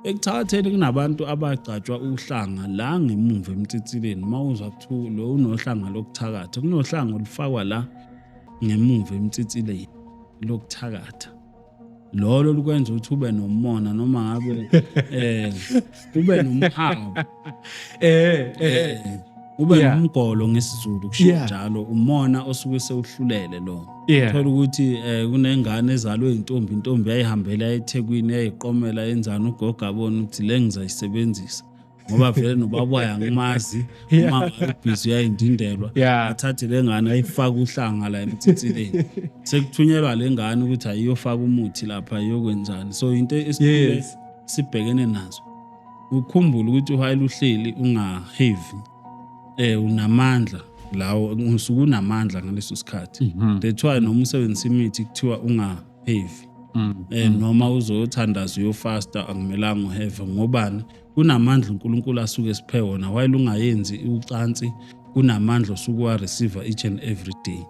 Ekuthakatheni kunabantu abagcatshwa uhlanga la ngemumva emtsitsileni. Uma uzwa kuthiwa lo unohlanga lokuthakatha, kunohlanga olufakwa la ngemumva emtsitsileni lokuthakatha. Lolo lukwenza ukuthi ube nomona noma ngabe ube nomhawu. Ube nomgolo ngesiZulu kusho njalo, umona osuke sewuhlulele lo. Thola ukuthi kunengane ezalwe intombi, intombi yayihambela eThekwini yayiqomela yenzani, ugogo abona ukuthi le ngizayisebenzisa ngoba vele nobaba wayo angimazi, uma ubhizi uyayindindelwa, athathe le ngane ayifake uhlanga la emtsitsileni, sekuthunyelwa le ngane ukuthi ayiyofaka umuthi lapha iyokwenzani. So into esikhule sibhekene nazo, ukhumbule ukuthi while uhleli ungaheavy unamandla lawo, usuke unamandla ngaleso sikhathi. That's why noma usebenzisa imithi kuthiwa ungaheavy, noma uzothandaza uyofasta akumelanga uheve, ngobani kunamandla uNkulunkulu asuke esiphe wona. While ungayenzi ucansi kunamandla osuke wa receive each and every day,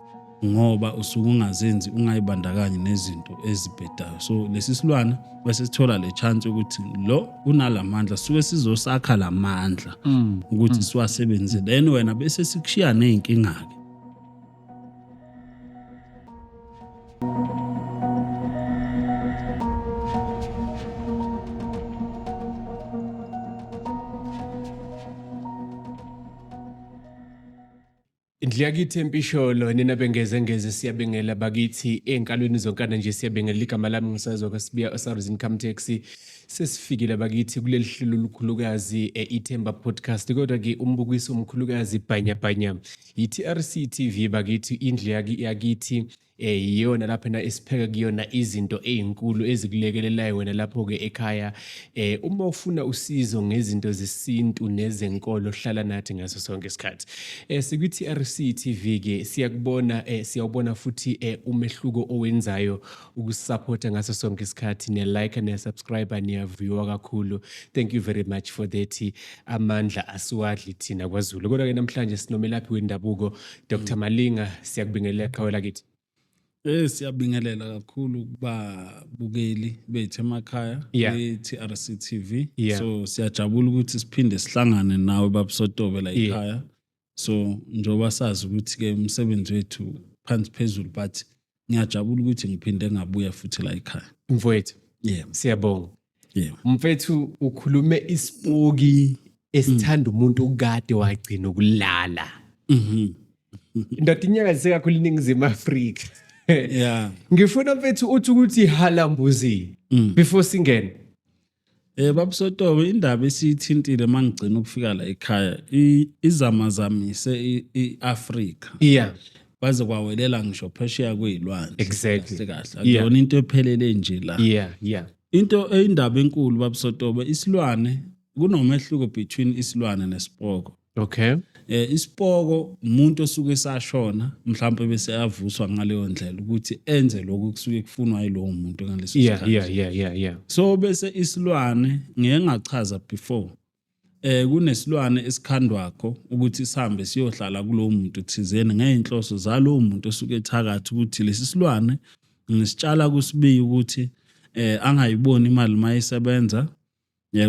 ngoba usuke ungazenzi, ungayibandakanyi nezinto ezibhedayo. So lesi silwane bese sithola le chance ukuthi lo unalamandla, suke sizosakha lamandla ukuthi siwasebenzise, then wena bese sikushiya nezinkinga ke. Indlu yakithi empisholo nina bengeze ngeze siyabengela bakithi enkalweni zonkana nje siyabengela. Igama lami ngisazwa kaSibiya oSARS Income Tax. Sesifikile bakithi kuleli hlelo olukhulukazi e-Ithemba Podcast, kodwa ke umbukiso omkhulukazi bhanya bhanya yi-TRC TV bakithi. Indlu yakithi iyona lapha na esipheka kuyona izinto ezinkulu ezikulekelelayo wena lapho ke ekhaya. Uma ufuna usizo ngezinto zesintu nezenkolo, hlala nathi ngaso sonke isikhathi. Sikwi TRC TV ke, siyakubona, siyawubona futhi umehluko owenzayo ukusupporta ngaso sonke isikhathi. Niya like, niya subscribe, niyaviewa kakhulu. Thank you very much for that. Amandla asiwadli thina kwaZulu. Kodwa ke namhlanje sinomelaphi wendabuko Dr Malinga, siyakubingelela qhawe lakithi. Siyabingelela kakhulu kubabukeli bethu emakhaya e-TRC TV. So siyajabula ukuthi siphinde sihlangane nawe babusotobe la ekhaya. So njengoba sazi ukuthi ke umsebenzi wethu phansi phezulu, but ngiyajabula ukuthi ngiphinde ngabuya futhi la ekhaya. Mfowethu. Siyabonga. Mfethu, ukhulume isipoki esithanda umuntu okade wagcina ukulala. Ndoda, inyakazise kakhulu iNingizimu Afrika. Ngifuna mfethu uthi ukuthi halambuzi before singene. Babusotobe, indaba esiyithintile mangigcina ukufika la ekhaya izamazamise iAfrika. Baze kwawelela ngisho phesheya kwezilwandle. Kahle kahle. Akuyona into ephelele nje la. Into eyindaba enkulu babusotobe, isilwane, kunomehluko between isilwane nesipoko. Isipoko umuntu osuke esashona mhlawumbe bese avuswa ngaleyo ndlela ukuthi enze lokho kusuke kufunwa yilowo muntu ngaleso sikhathi. So bese isilwane ngeke ngachaza before. Kunesilwane esikhandwakho ukuthi sihambe siyohlala kulowo muntu thizeni ngeyinhloso zalowo muntu osuke ethakathi, ukuthi lesi silwane ngisitshala kuSibiya ukuthi angayiboni imali mayisebenza,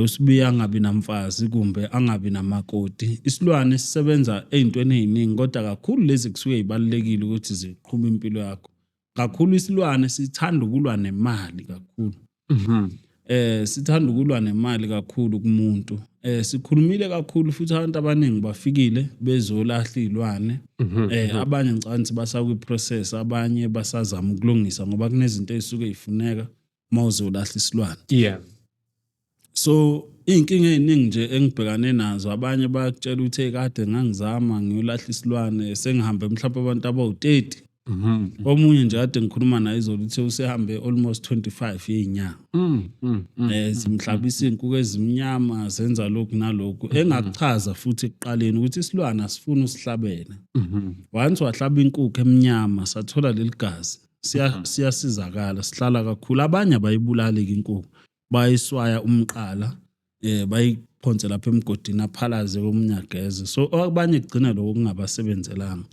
uSibiya angabi namfazi kumbe angabi namakoti. Isilwane sisebenza ezintweni eziningi, kodwa kakhulu lezi kusuke zibalulekile ukuthi ziqhube impilo yakho. Kakhulu isilwane sithanda ukulwa nemali kakhulu. Sithanda ukulwa nemali kakhulu kumuntu. Sikhulumile kakhulu futhi abantu abaningi bafikile bezolahla izilwane. Abanye ngicabanga basakwi process, abanye basazama ukulungisa ngoba kunezinto ezisuke zifuneka mawuzolahla isilwane. So inkinga eziningi nje engibhekane nazo, abanye bayakutshela ukuthi kade ngangizama ngiyolahla isilwane, sengihambe mhlawumbe abantu abawu-30. Omunye nje kade ngikhuluma naye izolo uthe usehambe almost 25 yezinyanga. Zimhlabisa izinkukhu ezimnyama, zenza lokhu nalokhu. Engakuchaza futhi ekuqaleni ukuthi isilwane asifuni usihlabele. Once wahlaba inkukhu emnyama sathola leli gazi, siyasizakala, sihlala kakhulu. Abanye abayibulali inkukhu, bayiswaya umqala, bayiphonse lapha emgodini aphalaze komnyageze. So abanye kugcina lokho kungabasebenzelanga.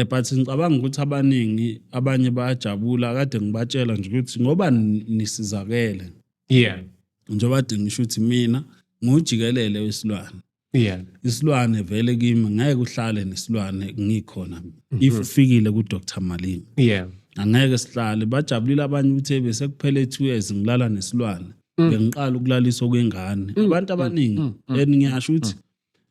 But ngicabanga ukuthi abaningi abanye bayajabula, kade ngibatshela nje ukuthi ngoba nisizakele. Njengoba kade ngisho ukuthi mina ngujikelele wesilwane. Isilwane vele kimi, ngeke uhlale nesilwane ngikhona mina. If ufikile ku Dr Malinga, angeke sihlale. Bajabulile abanye ukuthi bese kuphele 2 years ngilala nesilwane, bengiqala ukulaliswa kwengane. Abantu abaningi, and ngiyasho ukuthi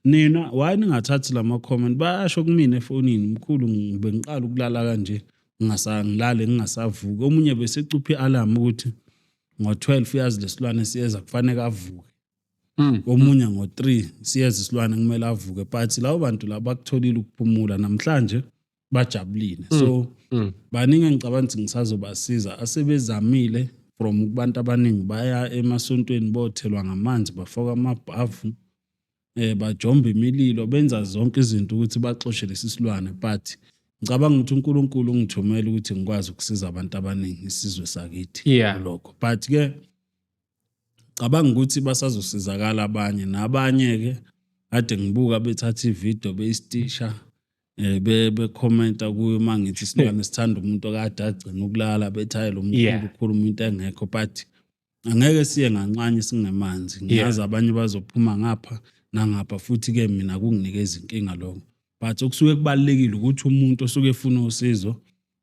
nina why ningathathi lama comment, bayasho kumina efonini, "Mkhulu, bengiqala ukulala kanje, ngingasangilale, ngingasavuki." Omunye bese cupha i-alarm ukuthi ngo-12 uyazi lesilwane siyeza, kufanele avuke. Omunye ngo-3 siyeza isilwane, kumele avuke. But labo bantu laba bakutholile ukuphumula namhlanje, bajabulile. So baningi engicabanga ukuthi ngisazobasiza asebezamile from kubantu abaningi, baya emasontweni, bothelwa ngamanzi, bafaka amabhavu, bajomba imililo, benza zonke izinto ukuthi baxoshe lesi silwane. But ngicabanga ukuthi uNkulunkulu ungithumela ukuthi ngikwazi ukusiza abantu abaningi, isizwe sakithi kulokho. But ke cabanga ukuthi basazosizakala abanye nabanye ke kade ngibuka bethatha ivideo, beyistisha, bekhomenta kuyo mangithi isilwane sithanda umuntu okade agcina ukulala, bethi hayi, lo mkhulu ukhuluma into engekho. But angeke siye nganxanye singemanzi. Ngiyazi abanye bazophuma ngapha nangapha futhi ke mina kunginikeza inkinga lokho, but okusuke kubalekile ukuthi umuntu osuke efuna usizo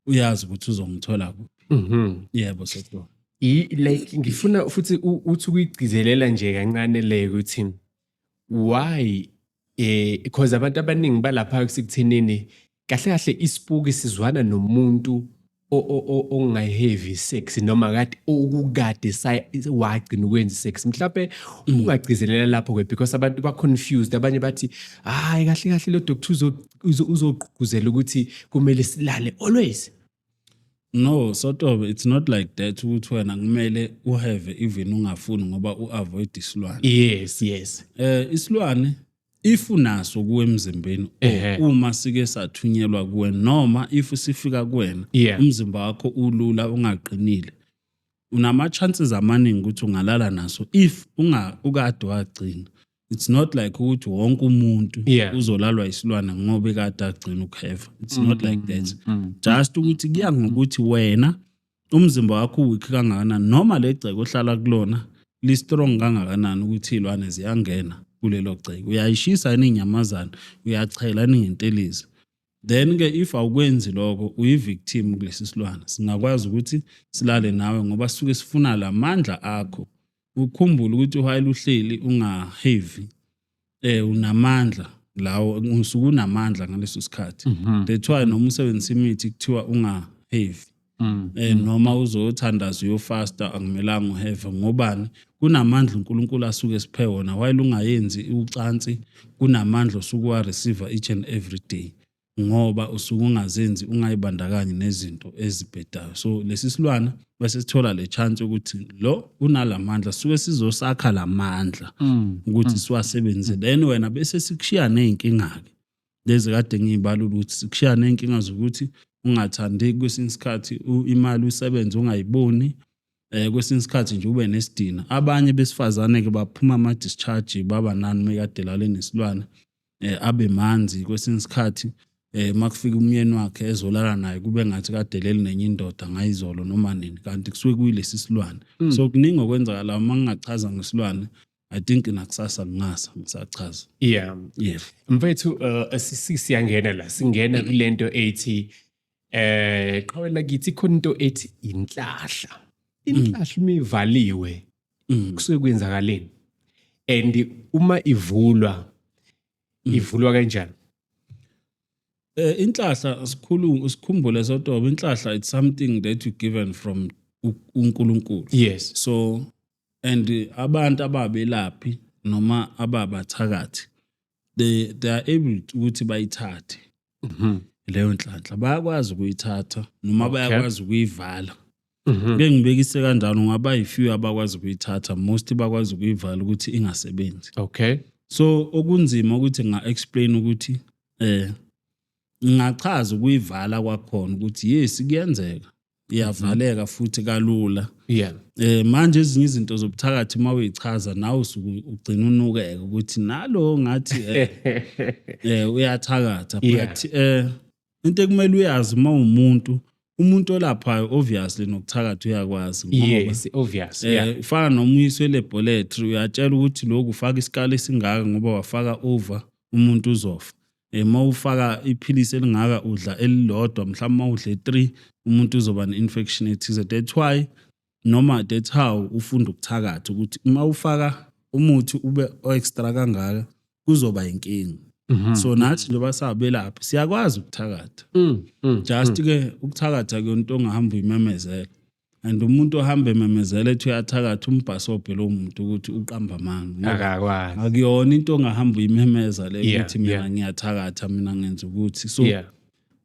uyazi ukuthi uzongithola kuphi. Yebo, Sotho. Like ngifuna futhi uthi ukuyigcizelela nje kancane le ukuthi why, because abantu abaningi balapha kusekuthenini kahle kahle isipuki sizwana nomuntu ongayi-have sex noma kade okukade wagcina ukwenza sex. Mhlawumbe ungagcizelela lapho ke, because abantu ba confused. Abanye bathi hayi, kahle kahle lo doctor uzogqugquzela ukuthi kumele silale always. No, Sotobe, it's not like that ukuthi wena kumele uhave even ungafuni ngoba uavoid isilwane. Isilwane if unaso kuwe emzimbeni, uma sike sathunyelwa kuwe noma if sifika kuwena, umzimba wakho ulula, ungaqinile, unama chances amaningi ukuthi ungalala naso if unga ukade wagcina. It's not like ukuthi wonke umuntu uzolalwa isilwane ngoba ekade agcina ukuheva. It's not like that. Just ukuthi kuya ngokuthi wena umzimba wakho uweak kangakanani noma le gceke ohlala kulona li strong kangakanani ukuthi izilwane ziyangena kulelo gceke. Uyayishisa yini inyamazana? Uyachela yini ngentelezi? Then ke if awukwenzi lokho, uyi-victim kulesi silwane, singakwazi ukuthi silale nawe ngoba sisuke sifuna lamandla akho. Ukhumbule ukuthi while uhleli ungahevi, unamandla lawo, usuke unamandla ngaleso sikhathi. That's why noma usebenzisa imithi kuthiwa ungahevi, noma uzothandaza, uyofasta, akumelanga uheve. Ngobani? Kunamandla uNkulunkulu asuke siphe wona while ungayenzi ucansi. Kunamandla osuke wa receive each and every day ngoba usuke ungazenzi, ungayibandakanyi nezinto ezibhedayo. So lesi silwana bese sithola le chance ukuthi lo unalamandla, suke sizosakha lamandla ukuthi siwasebenzise. Then wena bese sikushiya nezinkinga ke lezi kade ngiyibalula, ukuthi sikushiya nezinkinga zokuthi ungathandi kwesinye isikhathi, imali usebenze ungayiboni, kwesinye isikhathi nje ube nesidina. Abanye besifazane ke baphuma ama discharge, baba nani mekade lale nesilwane, abe manzi kwesinye isikhathi, makufika umyeni wakhe ezolala naye, kube ngathi kade leli nenye indoda ngayizolo noma nini, kanti kusuke kuyilesi silwane. So kuningi okwenzakala. Uma ngingachaza ngesilwane, I think nakusasa ngingasa ngisachaza. Yeah. Mfethu, siyangena la, singena kulento ethi qhawe lakithi, khona into ethi inhlahla. Inhlahla uma ivaliwe kusuke kwenzakaleni? And uma ivulwa, ivulwa kanjani? Inhlahla, sikhulu sikhumbule, Sotobe, inhlahla it's something that you given from uNkulunkulu. So and abantu ababelaphi noma ababathakathi, they are able ukuthi bayithathe leyo nhlanhla. Bayakwazi ukuyithatha noma bayakwazi ukuyivala. Ke ngibekise kanjalo ngoba yi-few abakwazi ukuyithatha, most bakwazi ukuyivala ukuthi ingasebenzi. So okunzima ukuthi nga-explain ukuthi ngingachaza ukuyivala kwakhona ukuthi yes, kuyenzeka iyavaleka futhi kalula. Manje ezinye izinto zobuthakathi uma uyichaza nawe usuke ugcina unukeka ukuthi nalo ngathi uyathakatha. But into ekumele uyazi uma umuntu Umuntu olaphayo obviously nokuthakatha uyakwazi ngoba Yes, obvious. Ufana noma uyiswe e-laboratory, uyatshela ukuthi lokhu ufaka isikali esingaka, ngoba wafaka over umuntu uzofa. Uma ufaka iphilisi elingaka, udla elilodwa, mhlawumbe uma udle 3 umuntu uzoba ne-infection ethize. That's why, noma that's how ufunda ukuthakatha, ukuthi uma ufaka umuthi ube extra kangaka kuzoba inkinga. So nathi njengoba sabelaphi siyakwazi ukuthakatha. Just ke ukuthakatha kuyonto ongahamba uyimemezela, and umuntu ohamba ememezela ethi uyathakatha, umbhasobhe lo muntu ukuthi uqamba amanga, ngoba Akakwazi. akuyona into ongahamba uyimemeza le ukuthi mina ngiyathakatha, mina ngenza ukuthi. So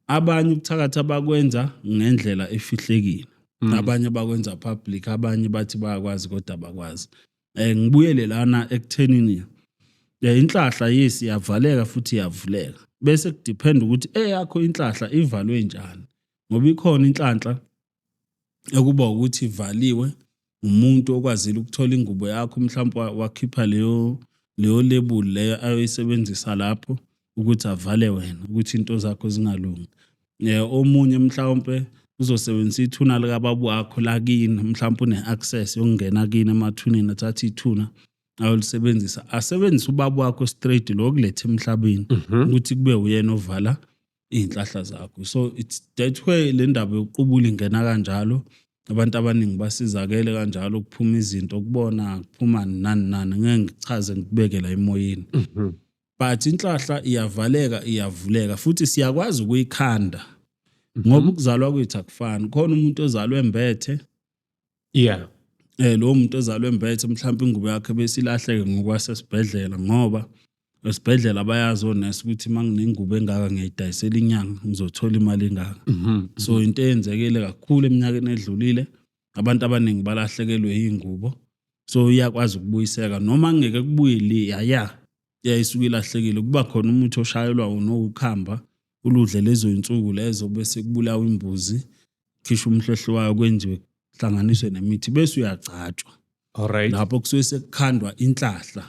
abanye ukuthakatha bakwenza ngendlela efihlekile, abanye bakwenza public, abanye bathi bayakwazi kodwa bakwazi. Ngibuyele lana ekuthenini inhlahla, yes, iyavaleka futhi iyavuleka, bese kudepend ukuthi eyakho inhlahla ivalwe njani, ngoba ikhona inhlanhla ekuba ukuthi ivaliwe umuntu okwazile ukuthola ingubo yakho, mhlawumbe wakhipha leyo label leyo ayoyisebenzisa lapho ukuthi avale wena ukuthi into zakho zingalungi. Omunye mhlawumbe uzosebenzisa ithuna likababa wakho lakini, mhlawumbe une-access yokungena kini emathuneni, athathe ithuna ayolisebenzisa, asebenzise ubaba wakho straight lo okulethe emhlabeni ukuthi kube uyena ovala iy'nhlahla zakho. So it's that way, le ndaba yokuqubula ingena kanjalo. Abantu abaningi basizakele kanjalo, kuphuma izinto kubona, kuphuma nani nani, ngeke ngichaze ngikubeke la emoyeni. But inhlahla iyavaleka, iyavuleka, futhi siyakwazi ukuyikhanda ngoba ukuzalwa kwethu akufani. Khona umuntu ozalwe embethe. Lowo muntu ozalwe embethe, mhlawumbe ingubo yakhe besilahleke ngokwasesibhedlela, ngoba esibhedlela bayazi onesi ukuthi uma nginengubo engaka ngiyayidayisela inyanga, ngizothola imali engaka. So into eyenzekile kakhulu eminyakeni edlulile, abantu abaningi balahlekelwe iy'ngubo. So iyakwazi ukubuyiseka noma ngeke kubuye le yaya yayisuke ilahlekile. Kuba khona umuthi oshayelwa nowukhamba, uludle lezo y'nsuku lezo, bese kubulawa imbuzi, khishwa umhlwehlwe wayo, kwenziwe kuhlanganiswe nemithi, bese uyagcatshwa. Lapho kusuke sekukhandwa inhlahla,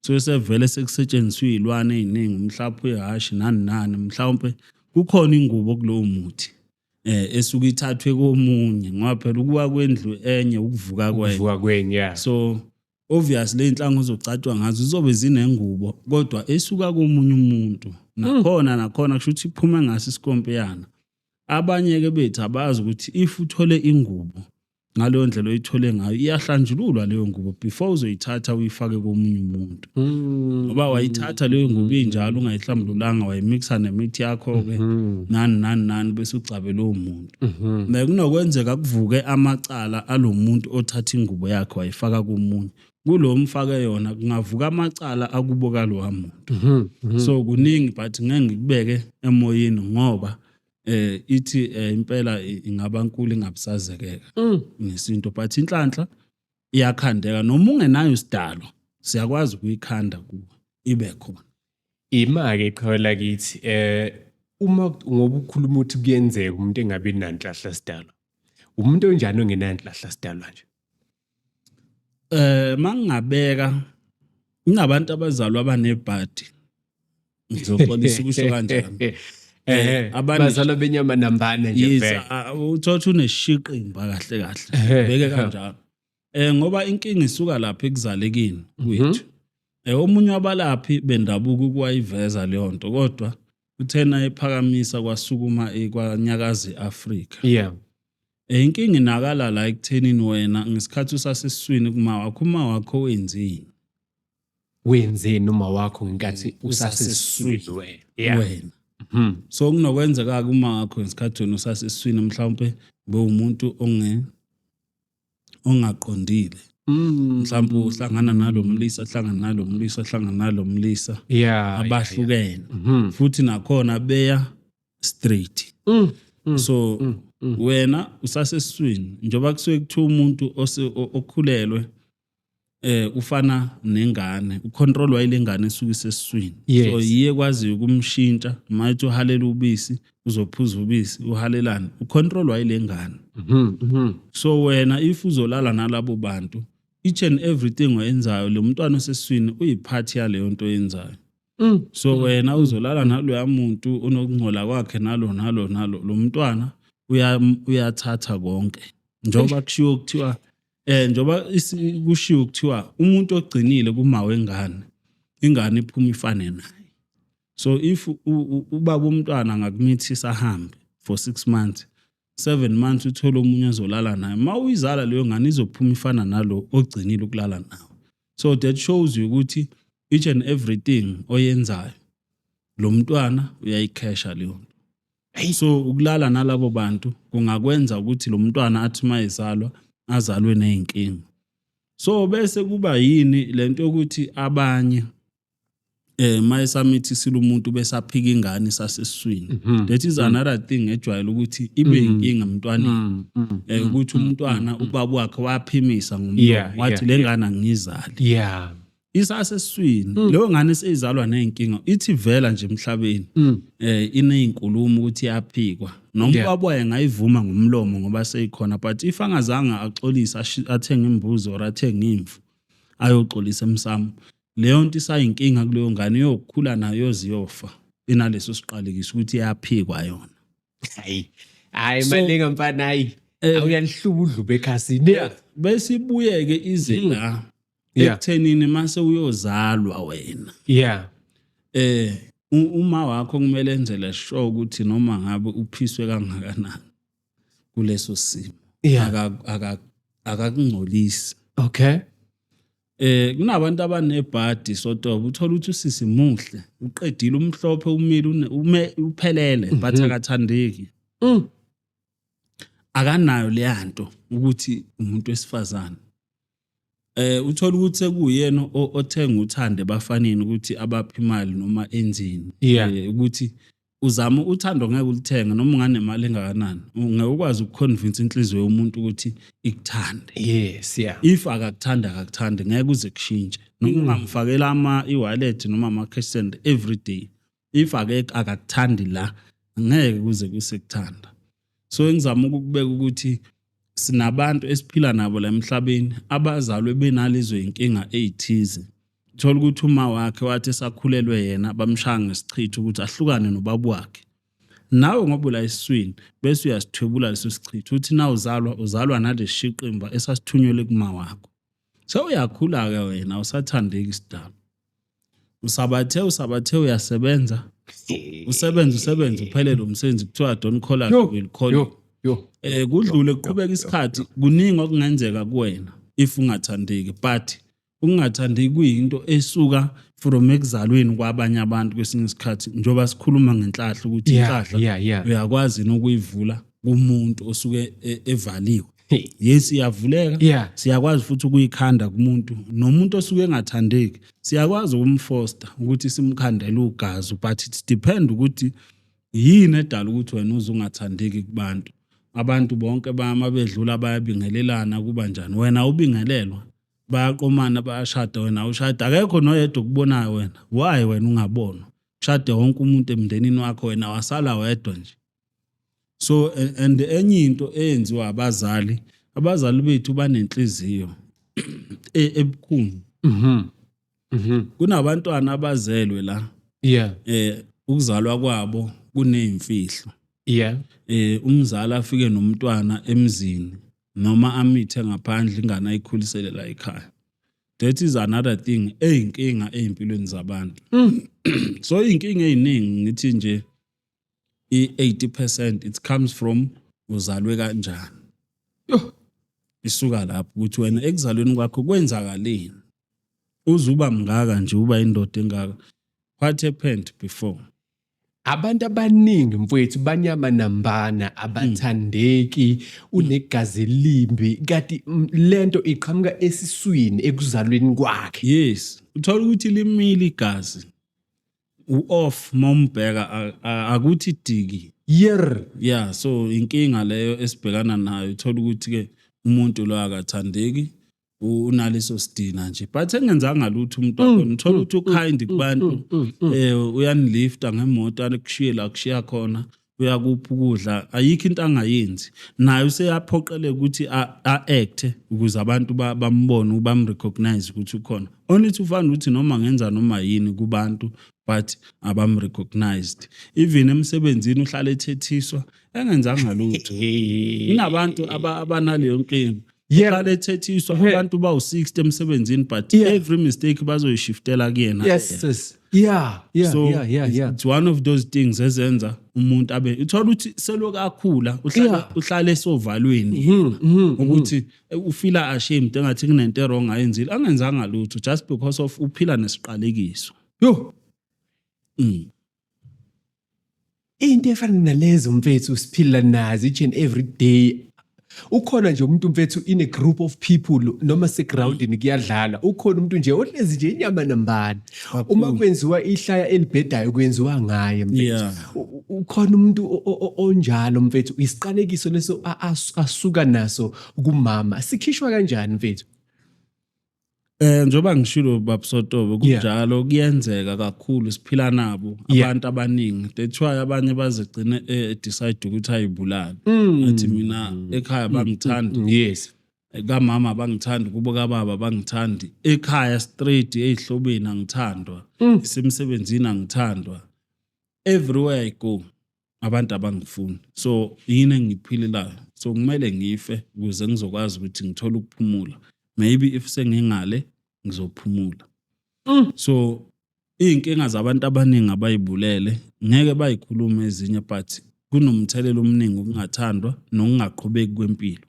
kusuke sevele sekusetshenziswa iy'lwane ey'ningi, umhlapho wehhashi nani nani, mhlawumpe kukhona ingubo kulowo muthi esuke ithathwe komunye, ngoba phela ukuwa kwendlu enye ukuvuka kwenye. Ukuvuka kwenye, yeah. So obviously ley'nhlango ozogcatshwa ngazo zizobe zinengubo kodwa esuka komunye umuntu, nakhona kusho ukuthi iphume ngaso isikompiyana. Abanye-ke bethu abazi ukuthi if uthole ingubo ngaleyo ndlela oyithole ngayo, iyahlanjululwa leyo ngubo before uzoyithatha uyifake komunye umuntu, ngoba wayithatha leyo ngubo injalo ungayihlambululanga, wayimixa nemithi yakho-ke nani nani nani, bese ugcabe lowo muntu. Bekunokwenzeka kuvuke amacala alo muntu othatha ingubo yakhe wayifaka komunye, kulo mfake yona kungavuka amacala akubo kalowa muntu. So kuningi, but ngeke ngikubeke emoyeni ngoba ithi impela ingaba nkulu ingabusazekeka ngesinto, but inhlanhla iyakhandeka noma ungenayo isidalo, siyakwazi ukuyikhanda kuwe ibe khona. Ima-ke qhawe lakithi, uma ngoba ukhuluma ukuthi kuyenzeka umuntu engabi nanhlahla sidalwa, umuntu onjani ongenanhlahla sidalwa nje? Mangingabeka, kunabantu abazalwa abanebhadi, ngizoxolisa ukusho kanjalo. Bazalwa benyama nambane nje vele. Uthola uneshiqimba kahle kahle, beke kanjalo, ngoba inkinga isuka lapha ekuzalekeni kwethu. Omunye wabalaphi bendabuko ukwayiveza leyo nto, kodwa uthena ephakamisa kwasukuma kwanyakaza iAfrika. Inkinga inakala la ekuthenini wena ngesikhathi usasesiswini kuma wakho, uma wakho wenzini? Wenzeni uma wakho ngenkathi usasesiswini wena? Wena. So kunokwenzeka kuma wakho ngesikhathi wena usasesiswini mhlawumbe bewumuntu ongaqondile. Mhlawumbe uhlangana nalomlisa, hlangana nalomlisa, hlangana nalomlisa. Abahlukene. Futhi nakhona beya straight. So wena usasesiswini, njengoba kusuke kuthiwa umuntu okhulelwe ufana nengane, ucontrolwa ile ngane esuke isesiswini. So yiye kwaziyo ukumshintsha, mayithi uhalela ubisi uzophuza ubisi, uhalelani, ucontrolwa ile ngane. So wena if uzolala nalabo bantu, each and everything oyenzayo, lo mntwana osesiswini uyiphathi yaleyo nto oyenzayo. So wena uzolala naloya muntu onokungcola kwakhe nalo nalo nalo, lo mntwana Uyathatha konke, njengoba kushiwo kuthiwa njengoba kushiwo kuthiwa umuntu ogcinile kuma wengane, ingane iphuma ifane naye. So if ubaba umntwana angakumithisa, ahambe for 6 months, 7 months, uthole omunye azolala naye, ma uyizala leyo ngane izophuma ifana nalo ogcinile ukulala nawe. So that shows you ukuthi each and everything oyenzayo, lo mntwana uyayikhesha leyo nto. So ukulala nalabo bantu kungakwenza ukuthi lo mntwana athi mayezalwa, azalwe ney'nkinga. So bese kuba yini lento yokuthi abanye mayesamithisile umuntu besaphika ingane isasesiswini? That is another thing ejwayele ukuthi ibe inkinga emntwaneni, ukuthi umntwana ubaba wakhe waphimisa ngomlomo wathi, "Le ngane angiyizali." Isasesiswini leyo ngane seyizalwa ney'nkinga, ithi vela nje emhlabeni ineyinkulumo ukuthi iyaphikwa, noma ubaba waye engayivuma ngomlomo ngoba seyikhona, but if angazange axolise, athenge imbuzi or athenge imvu, ayoxolisa emsamo, leyo nto isayinkinga kuleyo ngane, iyokhula nayo yoze iyofa inaleso siqalekiso ukuthi iyaphikwa yona. Hayi hayi, malinga mfana, hayi. Awuyalihluba udlube ekhasini. Bese ibuye-ke ize la ekuthenini mase uyozalwa wena, uma wakho kumele enzele sure ukuthi noma ngabe uphiswe kangakanani kuleso simo, akakungcolisi. Kunabantu abanebhadi, sotoba, uthola ukuthi usisi muhle, uqedile, umhlophe, umile, ume uphelele, but akathandeki. Akanayo leyanto ukuthi umuntu wesifazane. Uthola ukuthi sekuyena othenga uthando ebafaneni ukuthi abaphe imali noma enzini. Ukuthi uzama uthando, ngeke ulithenga noma unganemali engakanani. Ngeke ukwazi ukuconvince inhliziyo yomuntu ukuthi ikuthande. If akakuthanda, akakuthandi, ngeke uze kushintshe noma ungamfakela ama i-wallet noma ama-cash send every day. If akakuthandi la, ngeke kuze kusekuthanda. So engizama ukukubeka ukuthi sinabantu esiphila nabo la emhlabeni abazalwe benalezo inkinga ey'thize. Thola ukuthi uma wakhe wathi esakhulelwe yena, bamshaya ngesichitho ukuthi ahlukane nobaba wakhe. Nawe ngoba ula esiswini, bese uyasithwebula leso sichitho, uthi na uzalwa, uzalwa nalesi shiqimba esasithunyelwe kuma wakho. Sewuyakhula-ke wena, awusathandeki isidalo, usabathe usabathe, uyasebenza, usebenze usebenze, uphelele umsebenzi, kuthiwa, "Don't call us, we'll call you." Yo yo. Kudlule, kuqhubeka isikhathi, kuningi okungenzeka kuwena if ungathandeki, but ukungathandeki kuyinto esuka from ekuzalweni kwabanye abantu kwesinye isikhathi, njengoba sikhuluma ngenhlahla ukuthi inhlahla uyakwazi nokuyivula kumuntu osuke evaliwe. Yes, iyavuleka. Siyakwazi futhi ukuyikhanda kumuntu, nomuntu osuke engathandeki siyakwazi ukumfoster ukuthi simkhandele ugazi, but it depend ukuthi yini edala ukuthi wena uze ungathandeki kubantu. Abantu bonke bama bedlula, bayabingelelana, kuba njani, wena ubingelelwa, bayaqomana, bayashada, wena ushada, akekho noyedwa okubonayo wena. Why wena ungabonwa? Kushade wonke umuntu emndenini wakho, wena wasala wedwa nje. So and enye into eyenziwa abazali, abazali bethu banenhliziyo ebukhuni. Kunabantwana abazelwe la, ukuzalwa kwabo kuneyimfihlo. Umzali afike nomntwana emzini noma amithe ngaphandle, ingane ayikhulisele la ekhaya. That is another thing eyinkinga ey'mpilweni zabantu. So iy'nkinga ey'ningi, ngithi nje i-80% it comes from uzalwe kanjani. Yo. Isuka lapho ukuthi wena ekuzalweni kwakho kwenzakaleni uze uba mngaka nje, uba indoda engaka. What happened before? Abantu abaningi mfowethu banyama nambana, abathandeki, unegazi elimbi, kanti lento iqhamuka esiswini, ekuzalweni kwakhe. Yes, uthola ukuthi limile igazi, u-off mawumbheka, akuthi diki. Yeah, so inkinga leyo esibhekana nayo, uthola ukuthi ke umuntu lo akathandeki, unaleso sidina nje, but engenzanga lutho umuntu wakhona. Uthola ukuthi ukind kubantu, uyanilifta ngemoto, akushiye la kushiya khona, uyakupha ukudla, ayikho into angayenzi. Naye useyaphoqeleka ukuthi a-act ukuze abantu bambone, bamrecognize ukuthi ukhona, only to find ukuthi noma ngenza noma yini kubantu. but abam-recognized. Even emsebenzini uhlala ethethiswa engenzanga lutho. Kunabantu abanaleyo nkinga. Uhlala ethethiswa, abantu bawu-60 emsebenzini, but every mistake bazoyishiftela kuyena. Yes yeah yeah So it's one of those things ezenza umuntu abe, uthola ukuthi seloku akhula uhlala uhlale esovalweni ukuthi ufeela ashamed, engathi kunento wrong ayenzile, angenzanga lutho, just because of uphila nesiqalekiso. Yo. Into efana nalezo, mfethu, siphila nazo each and every day. Ukhona nje umuntu, mfethu, in a group of people noma segroundini kuyadlala, ukhona umuntu nje ohlezi nje inyama nambani, uma kwenziwa ihlaya elibhedayo kwenziwa ngaye, mfethu. Ukhona umuntu onjalo, mfethu. Isiqalekiso leso asuka naso kumama. Sikhishwa kanjani, mfethu? Njengoba ngishilo, babuSotobe, kunjalo, kuyenzeka kakhulu, siphila nabo abantu abaningi. That's why abanye bazegcine decide ukuthi ayibulale, athi mina ekhaya bangithandi, kamama bangithandi, kubo kababa bangithandi, ekhaya straight ezihlobeni angithandwa, isemsebenzini angithandwa, everywhere I go abantu abangifuni, so yini engiyiphilelayo? So kumele ngife ukuze ngizokwazi ukuthi ngithole ukuphumula. Maybe if sengingale ngizophumula. So iy'nkinga zabantu abaningi abayibulele ngeke bayikhulume ezinye, but kunomthelela omningi ukungathandwa nokungaqhubeki kwempilo.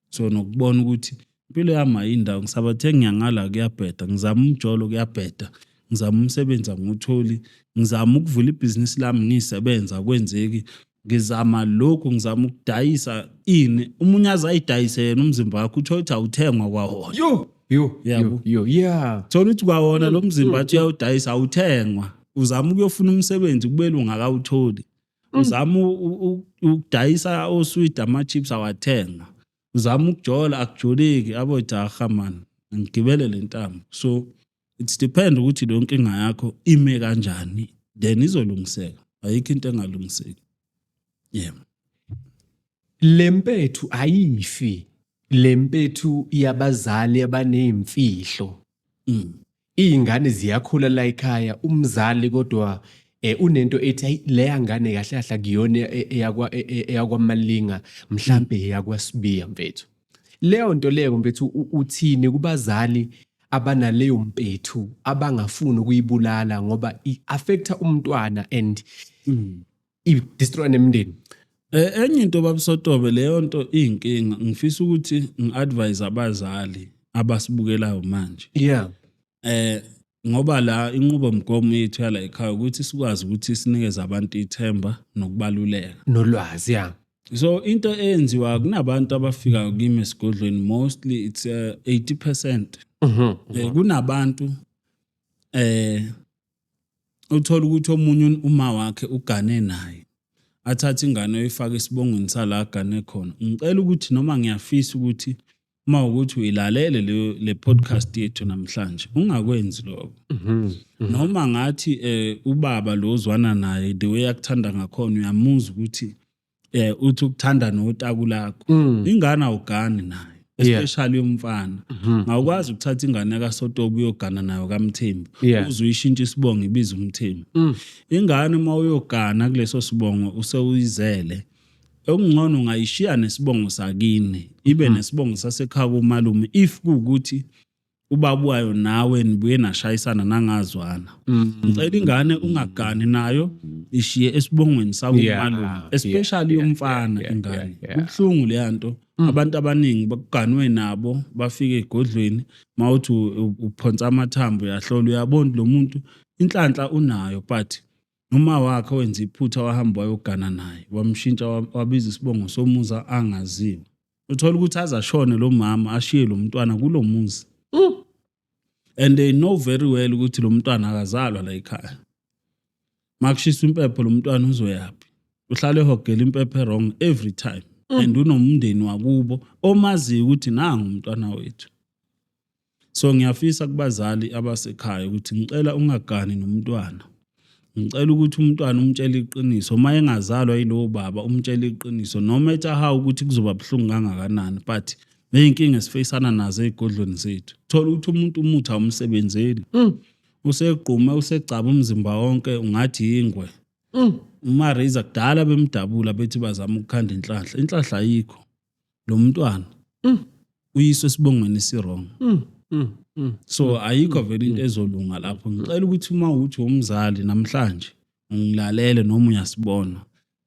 So nokubona ukuthi impilo yami ayindawo, ngisabathe ngiyangala kuyabheda, ngizama umjolo kuyabheda, ngizama umsebenzi angiwutholi, ngizama ukuvula ibhizinisi lami ngiyisebenza akwenzeki, ngizama lokhu, ngizama ukudayisa ini, omunye aze ayidayise yena umzimba wakhe, uthole ukuthi awuthengwa kwawona. Yo yo. Yabo. Yo, yeah. Thola ukuthi kwawona lo mzimba athi uyawudayisa awuthengwa, uzama ukuyofuna umsebenzi kubele ungakawutholi, uzama ukudayisa oswidi, ama-chips, awathenga, uzama ukujola akujoleki, abojaha man, ngigibele le ntambo. So it's depend ukuthi leyo nkinga yakho ime kanjani, then izolungiseka, ayikho into engalungiseki, yeah. Lempethu ayifi, lempethu yabazali abanezimfihlo. Iy'ngane ziyakhula la ekhaya, umzali kodwa unento ethi ayi, leya ngane kahle kahle akuyona eyakwaMalinga, mhlambe eyakwaSibiya, mfethu. Leyo nto leyo, mfethu, uthini kubazali abanaleyo mpethu abangafuni ukuyibulala ngoba i-affecta umntwana and i-destroy nemindeni? Enye into, babuSotobe, leyo nto iyinkinga. Ngifisa ukuthi ngi-advise abazali abasibukelayo manje. Ngoba la inqubomgomo yethu yala ekhaya ukuthi sikwazi ukuthi sinikeze abantu ithemba nokubaluleka. Nolwazi, yeah. So into eyenziwa kunabantu abafika kimi esigodlweni, mostly it's 80%. Kunabantu uthola ukuthi omunye uma wakhe ugane naye, athathe ingane oyifaka esibongweni sala agane khona. Ngicela ukuthi, noma ngiyafisa ukuthi uma ukuthi uyilalele leyo le podcast yethu namhlanje, ungakwenzi lokho. Noma ngathi ubaba lo ozwana naye, the way akuthanda ngakhona, uyamuzwa ukuthi uthi ukuthanda notaku lakho, ingane awugani nayo, especially umfana. Ngawukwazi ukuthatha ingane kaSotobe uyogana nayo kaMthembu, uze uyishintshe isibongo ibize uMthembu. Ingane uma uyogana kuleso sibongo usewuyizele, okungcono ungayishiya nesibongo sakini, ibe nesibongo sasekhaya komalume, if kuwukuthi ubaba wayo nawe nibuye nashayisana nangazwana. Ngicela ingane ungagani nayo, ishiye esibongweni sakomalume, especially yomfana ingane. Kubuhlungu leya nto. Abantu abaningi bakuganwe nabo, bafike egodlweni, mawuthi uphonsa amathambo, uyahlola, uyabona lo muntu inhlanhla unayo, but uma wakhe wenza iphutha wahamba wayogana naye, wamshintsha, wabiza isibongo somuzi angaziwa. Uthola ukuthi aze ashone lo mama, ashiye lo mntwana kulo muzi, and they know very well ukuthi lo mntwana akazalwa la ekhaya. Makushisa impepho lo mntwana uzoyaphi? Uhlale ehogela impepho wrong every time, and unomndeni wakubo omaziyo ukuthi nangu umntwana wethu. So ngiyafisa kubazali abasekhaya ukuthi ngicela ungagani nomntwana, ngicela ukuthi umntwana umtshele iqiniso. Uma engazalwa yilowo baba, umtshele iqiniso, noma ethi aha ukuthi kuzoba buhlungu kangakanani, but ney'nkinga esifeyisana nazo ey'godlweni zethu, thola ukuthi umuntu umuthi awumsebenzeli. Usegqume, usegcaba umzimba wonke, ungathi yingwe. UMariza kudala bemdabula, bethi bazama ukukhanda inhlanhla, inhlanhla ayikho. Lo mntwana uyiswe esibongweni esi-wrong. So ayikho vele into ezolunga lapho. Ngicela ukuthi uma uthi umzali namhlanje ungilalele noma uyasibona,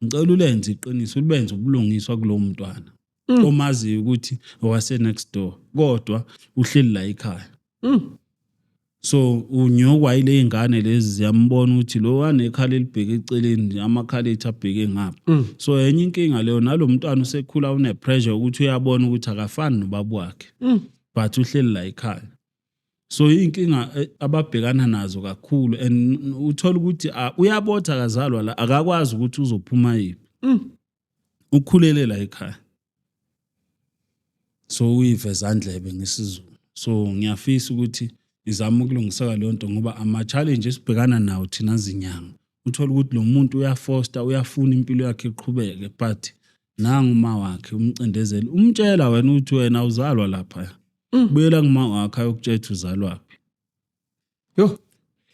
ngicela ulenze iqiniso, ubenze ubulungiswa kulowo mntwana omaziyo ukuthi owase next door kodwa uhleli la ekhaya. So unyokwa yile ingane lezi, ziyambona ukuthi lo wanekhala elibheke eceleni, amakhala ethu abheke ngapha. So enye inkinga leyo. Nalo mntwana usekhula une-pressure ukuthi uyabona ukuthi akafani nobaba wakhe, but uhleli la ekhaya. So inkinga ababhekana nazo kakhulu, and uthola ukuthi uyabotha, akazalwa la, akakwazi ukuthi uzophuma yiphi, ukhulele la ekhaya. So uyivezandlebe ngesiZulu. So ngiyafisa ukuthi izame ukulungiseka leyo nto, ngoba ama-challenge esibhekana nawo thina zinyanga, uthola ukuthi lo muntu uyafosta, uyafuna impilo yakhe iqhubeke, but nangu uma wakhe umcindezeli, umtshela wena ukuthi wena uzalwa lapha, buyela kuma wakhe ayokutshela ukuthi uzalwaphi. Yo.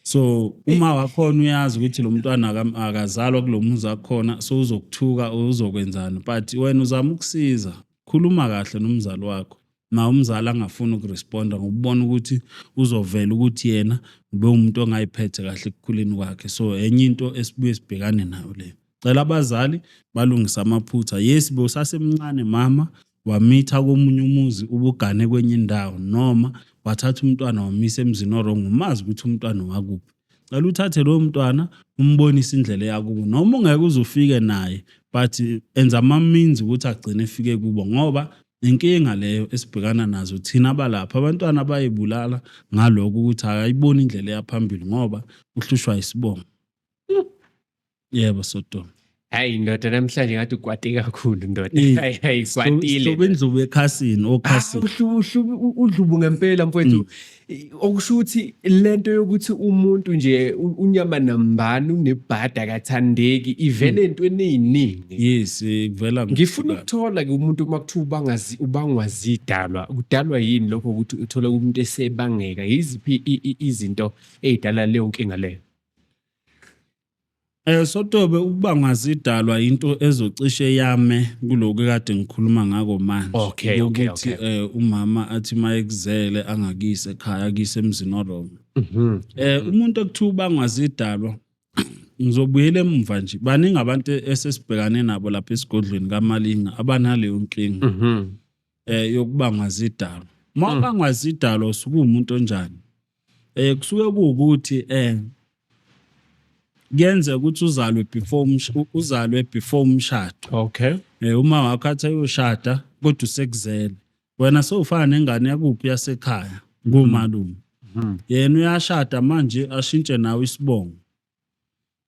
So uma wakhona uyazi ukuthi lo mntwana akazalwa kulo muzi akhona, so uzokuthuka, uzokwenzani, but wena uzama ukusiza, khuluma kahle nomzali wakho, na umzali angafuni ukuresponda ngokubona ukuthi uzovela ukuthi yena ube umuntu ongayiphethe kahle ekukhuleni kwakhe. So enye into esibuye sibhekane nayo leyo. Cela abazali balungise amaphutha. Yes, bewusasemncane mama, wamitha komunye umuzi, ubugane kwenye indawo, noma wathatha umntwana wamisa emzini o-wrong, umazi ukuthi umntwana wakuphi. Cela uthathe lowo mntwana, umbonise indlela eyakubo, noma ungeke uze ufike naye, but enza ama-means ukuthi agcine efike kubo, ngoba inkinga leyo esibhekana nazo thina abalapha. Abantwana bayibulala ngalokho ukuthi akayiboni indlela eyaphambili ngoba uhlushwa isibongo. Yebo, Sodoma. Hayi ndoda, namhlanje ngathi ukwate kakhulu ndoda. Hayi hayi, kwatile. Hluba indlubu ekhasini, okhasini. Udlubu ngempela mfowethu. Okusho ukuthi lento yokuthi umuntu nje unyama nambani, unebhada, akathandeki, ivele entweni eziningi. Yes, kuvela. Ngifuna ukuthola ke umuntu uma kuthiwa ubangazi, ubangwa zidalwa, kudalwa yini lokho ukuthi uthole umuntu esebangeka? Yiziphi izinto ezidala leyo nkinga leyo? Sotobe, ukubangwa zidalwa into ezocishe yame kulokhu kade ngikhuluma ngako manje. Ukuthi umama athi mayekuzele angakise ekhaya, akise emzini o-wrong. Umuntu ekuthiwa ubangwa zidalwa, ngizobuyela emuva nje. Baningi abantu esesibhekane nabo lapha esigodlweni kaMalinga abanaleyo nkinga yokubangwa zidalwa. Uma ubangwa zidalwa usuke uwumuntu onjani? Kusuke kuwukuthi kuyenzeka ukuthi uzalwe before umshado. Uma wakho athi ayoshada kodwa usekuzele. Wena sewufana nengane yakuphi, yasekhaya kumalume. Yena uyashada manje, ashintshe nawe isibongo.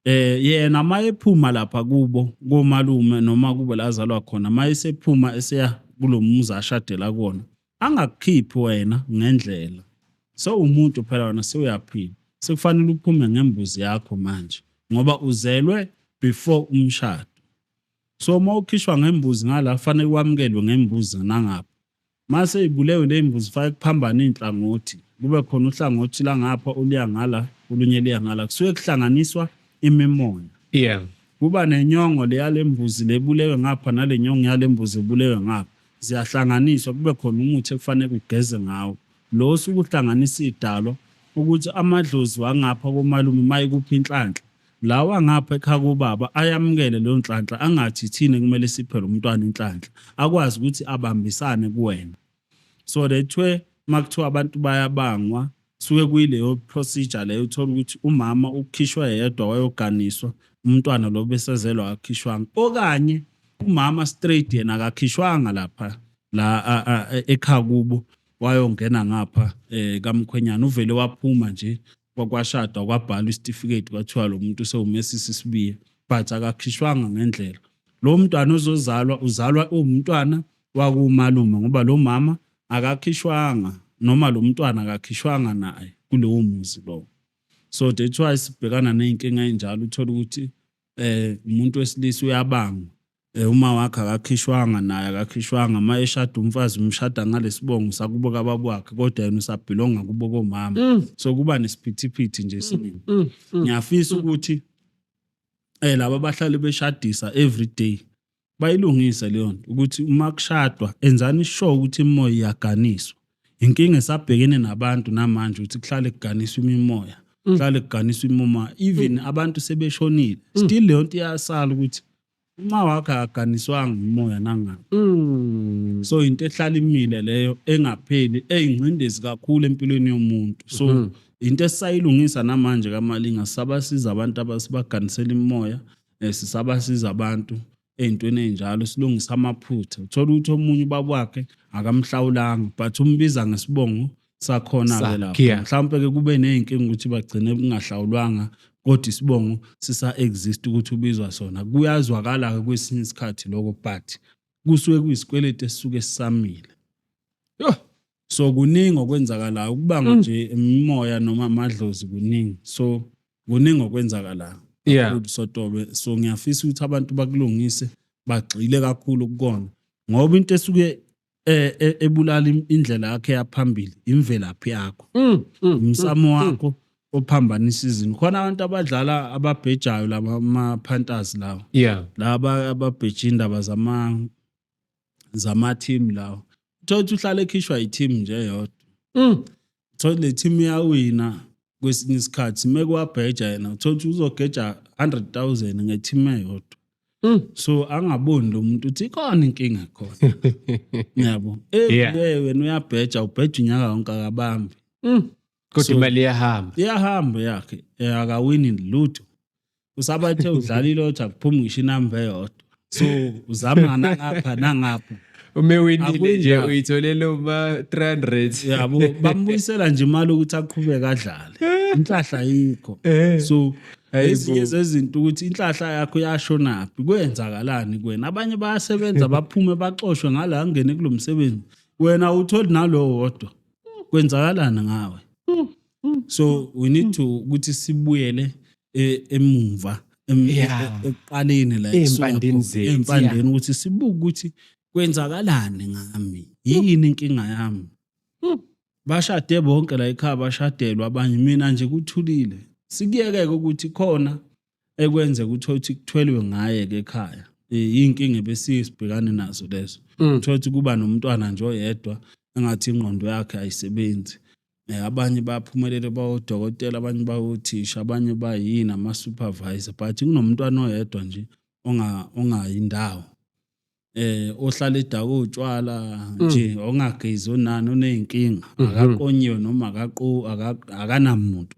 Yena mayephuma lapha kubo komalume noma kubo la azalwa khona, mayesephuma eseya kulomuzi ashadela kuwona, angakukhiphi wena ngendlela. So umuntu phela wena sewuyaphila. Sekufanele uphume ngembuzi yakho manje ngoba uzelwe before umshado. So uma ukhishwa ngembuzi ngala, kufanele wamukelwe ngembuzi nangapha. Mase ibulewe le mbuzi, fake kuphambane inhlangothi, kube khona uhlangothi la ngapha oluya ngala, olunye liya ngala, kusuke kuhlanganiswa imimoya. Kuba nenyongo leya lembuzi lebulewe ngapha, nale nyongo yale mbuzi ebulewe ngapha, ziyahlanganiswa, kube khona umuthi ekufanele ugeze ngawo lo osuke uhlanganisa idalwa, ukuthi amadlozi wangapha komalume mayekuphi inhlanhla, lawa ngapha ekhaya kobaba ayamukele leyo nhlanhla, angathi thina kumele siphe lo mntwana inhlanhla, akwazi ukuthi abambisane kuwena. So that's why makuthiwa abantu bayabangwa, suke kuyileyo procedure leyo. Uthola ukuthi umama ukhishwa yedwa wayoganiswa, umntwana lo besezelwa akakhishwanga, okanye umama straight yena akakhishwanga lapha la ekhaya kubo, wayongena ngapha kamkhwenyana, uvele waphuma nje, kwashadwa, kwabhalwa isitifiketi, kwathiwa lo muntu sewumesisi Sibiya, but akakhishwanga ngendlela. Lo mntwana ozozalwa uzalwa uwumntwana wakumalume ngoba lo mama akakhishwanga, noma lo mntwana akakhishwanga naye kulowo muzi lowo. So that's why sibhekana ney'nkinga ey'njalo, uthola ukuthi umuntu wesilisa uyabangwa. Uma wakhe akakhishwanga, naye akakhishwanga. Uma eshada umfazi, umshada ngalesibongo sakubo kababa wakhe, kodwa yena usabhilonga kubo komama. So kuba nesiphithiphithi nje esiningi. Ngiyafisa ukuthi laba abahlale beshadisa every day bayilungise leyo nto, ukuthi uma kushadwa enzani sure ukuthi imimoya iyaganiswa. Inkinga esabhekene nabantu namanje ukuthi kuhlale kuganiswa imimoya, kuhlale kuganiswa imimoya, even abantu sebeshonile, still leyo nto iyasala ukuthi uma wakhe akaganiswanga umoya nangapha. So into ehlala imile leyo, engapheli, eyingcindezi kakhulu empilweni yomuntu. So into esisayilungisa namanje kaMalinga, sisabasiza abantu abasibaganisela imimoya, sisabasiza abantu ey'ntweni ey'njalo, silungisa amaphutha. Uthola ukuthi omunye ubaba wakhe akamhlawulanga, but umbiza ngesibongo sakhona-ke lapho. Mhlawumpe-ke kube ney'nkinga ukuthi bagcine kungahlawulwanga, kodwa isibongo sisa-exist ukuthi ubizwa sona. Kuyazwakala-ke kwesinye isikhathi lokho, but kusuke kuyisikweletu esisuke sisamile. So kuningi okwenzakalayo, ukubanga nje imimoya noma amadlozi kuningi. So kuningi okwenzakalayo kakhulu, Sotobe. So ngiyafisa ukuthi abantu bakulungise, bagxile kakhulu kukona, ngoba into esuke ebulala indlela yakhe yaphambili imvelaphi yakho, umsamo wakho ophambanisa izinto. Khona abantu abadlala, ababhejayo laba, ama-punters lawo, laba ababheja indaba zama-team lawo. Uthola ukuthi uhlala ekhishwa i-team nje eyodwa. Uthola le team iyawina kwesinye isikhathi, mekuwabheja yena uthola ukuthi uzogeja 100,000 nge-team eyodwa. So angaboni lo muntu ukuthi ikhona inkinga khona, yabo. Every wena uyabheja, ubheja unyaka wonke, akabambi. Kodwa imali iyahamba. Iyahamba yakhe, akawini lutho. Usabathe udlala ilotho, akuphumi ngisho inamba eyodwa. So uzama nangapha nangapha. Uma ewinile nje uyitholele uma 300. Yabo, bambuyisela nje imali ukuthi aqhubeke adlale. Inhlahla ayikho. So ezinye zezinto ukuthi inhlahla yakho yashonaphi, kwenzakalani kuwena. Abanye bayasebenza, baphume, baxoshwe ngala, angene kulo msebenzi, wena utholi nalowo wodwa. Kwenzakalani ngawe? So we need to ukuthi sibuyele emumva, ekuqaleni la ekusuka Ey'mpandeni khona, zethu, ey'mpandeni, ukuthi sibuke ukuthi kwenzakalani ngami, yini inkinga yami. Bashade bonke la ekhaya, bashadelwa abanye, mina nje kuthulile. Sikuyekeke ukuthi khona ekwenze ukuthi uthi kuthwelwe ngaye ke ekhaya. Iy'nkinga ebesiye sibhekane nazo lezo. Uthola ukuthi kuba nomntwana nje oyedwa engathi ingqondo yakhe ayisebenzi. Abanye baphumelele, bawodokotela, abanye bawothisha, abanye bayini, ama-supervisor, but kunomntwana oyedwa nje ongayindawo, ohlala edaka utshwala nje, ongagezi, onani, oneyinkinga, akaqonyiwe noma akanamuntu.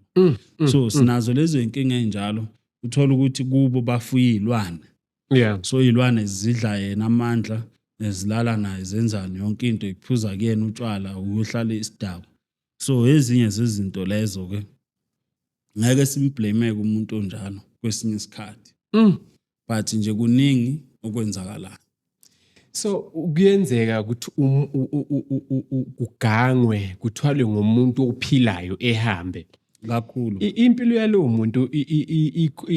So sinazo lezo inkinga ey'njalo. Uthola ukuthi kubo bafuye iy'lwane. So iy'lwane zidla yena amandla, zilala naye, zenzani yonke into, iphuza kuyena utshwala, uyohlala isidakwa. So ezinye zezinto lezo-ke ngeke simblame-ke umuntu onjalo kwesinye isikhathi, but nje kuningi okwenzakalayo. So kuyenzeka ukuthi kugangwe, kuthwalwe ngomuntu ophilayo ehambe? Kakhulu. Impilo yalowo muntu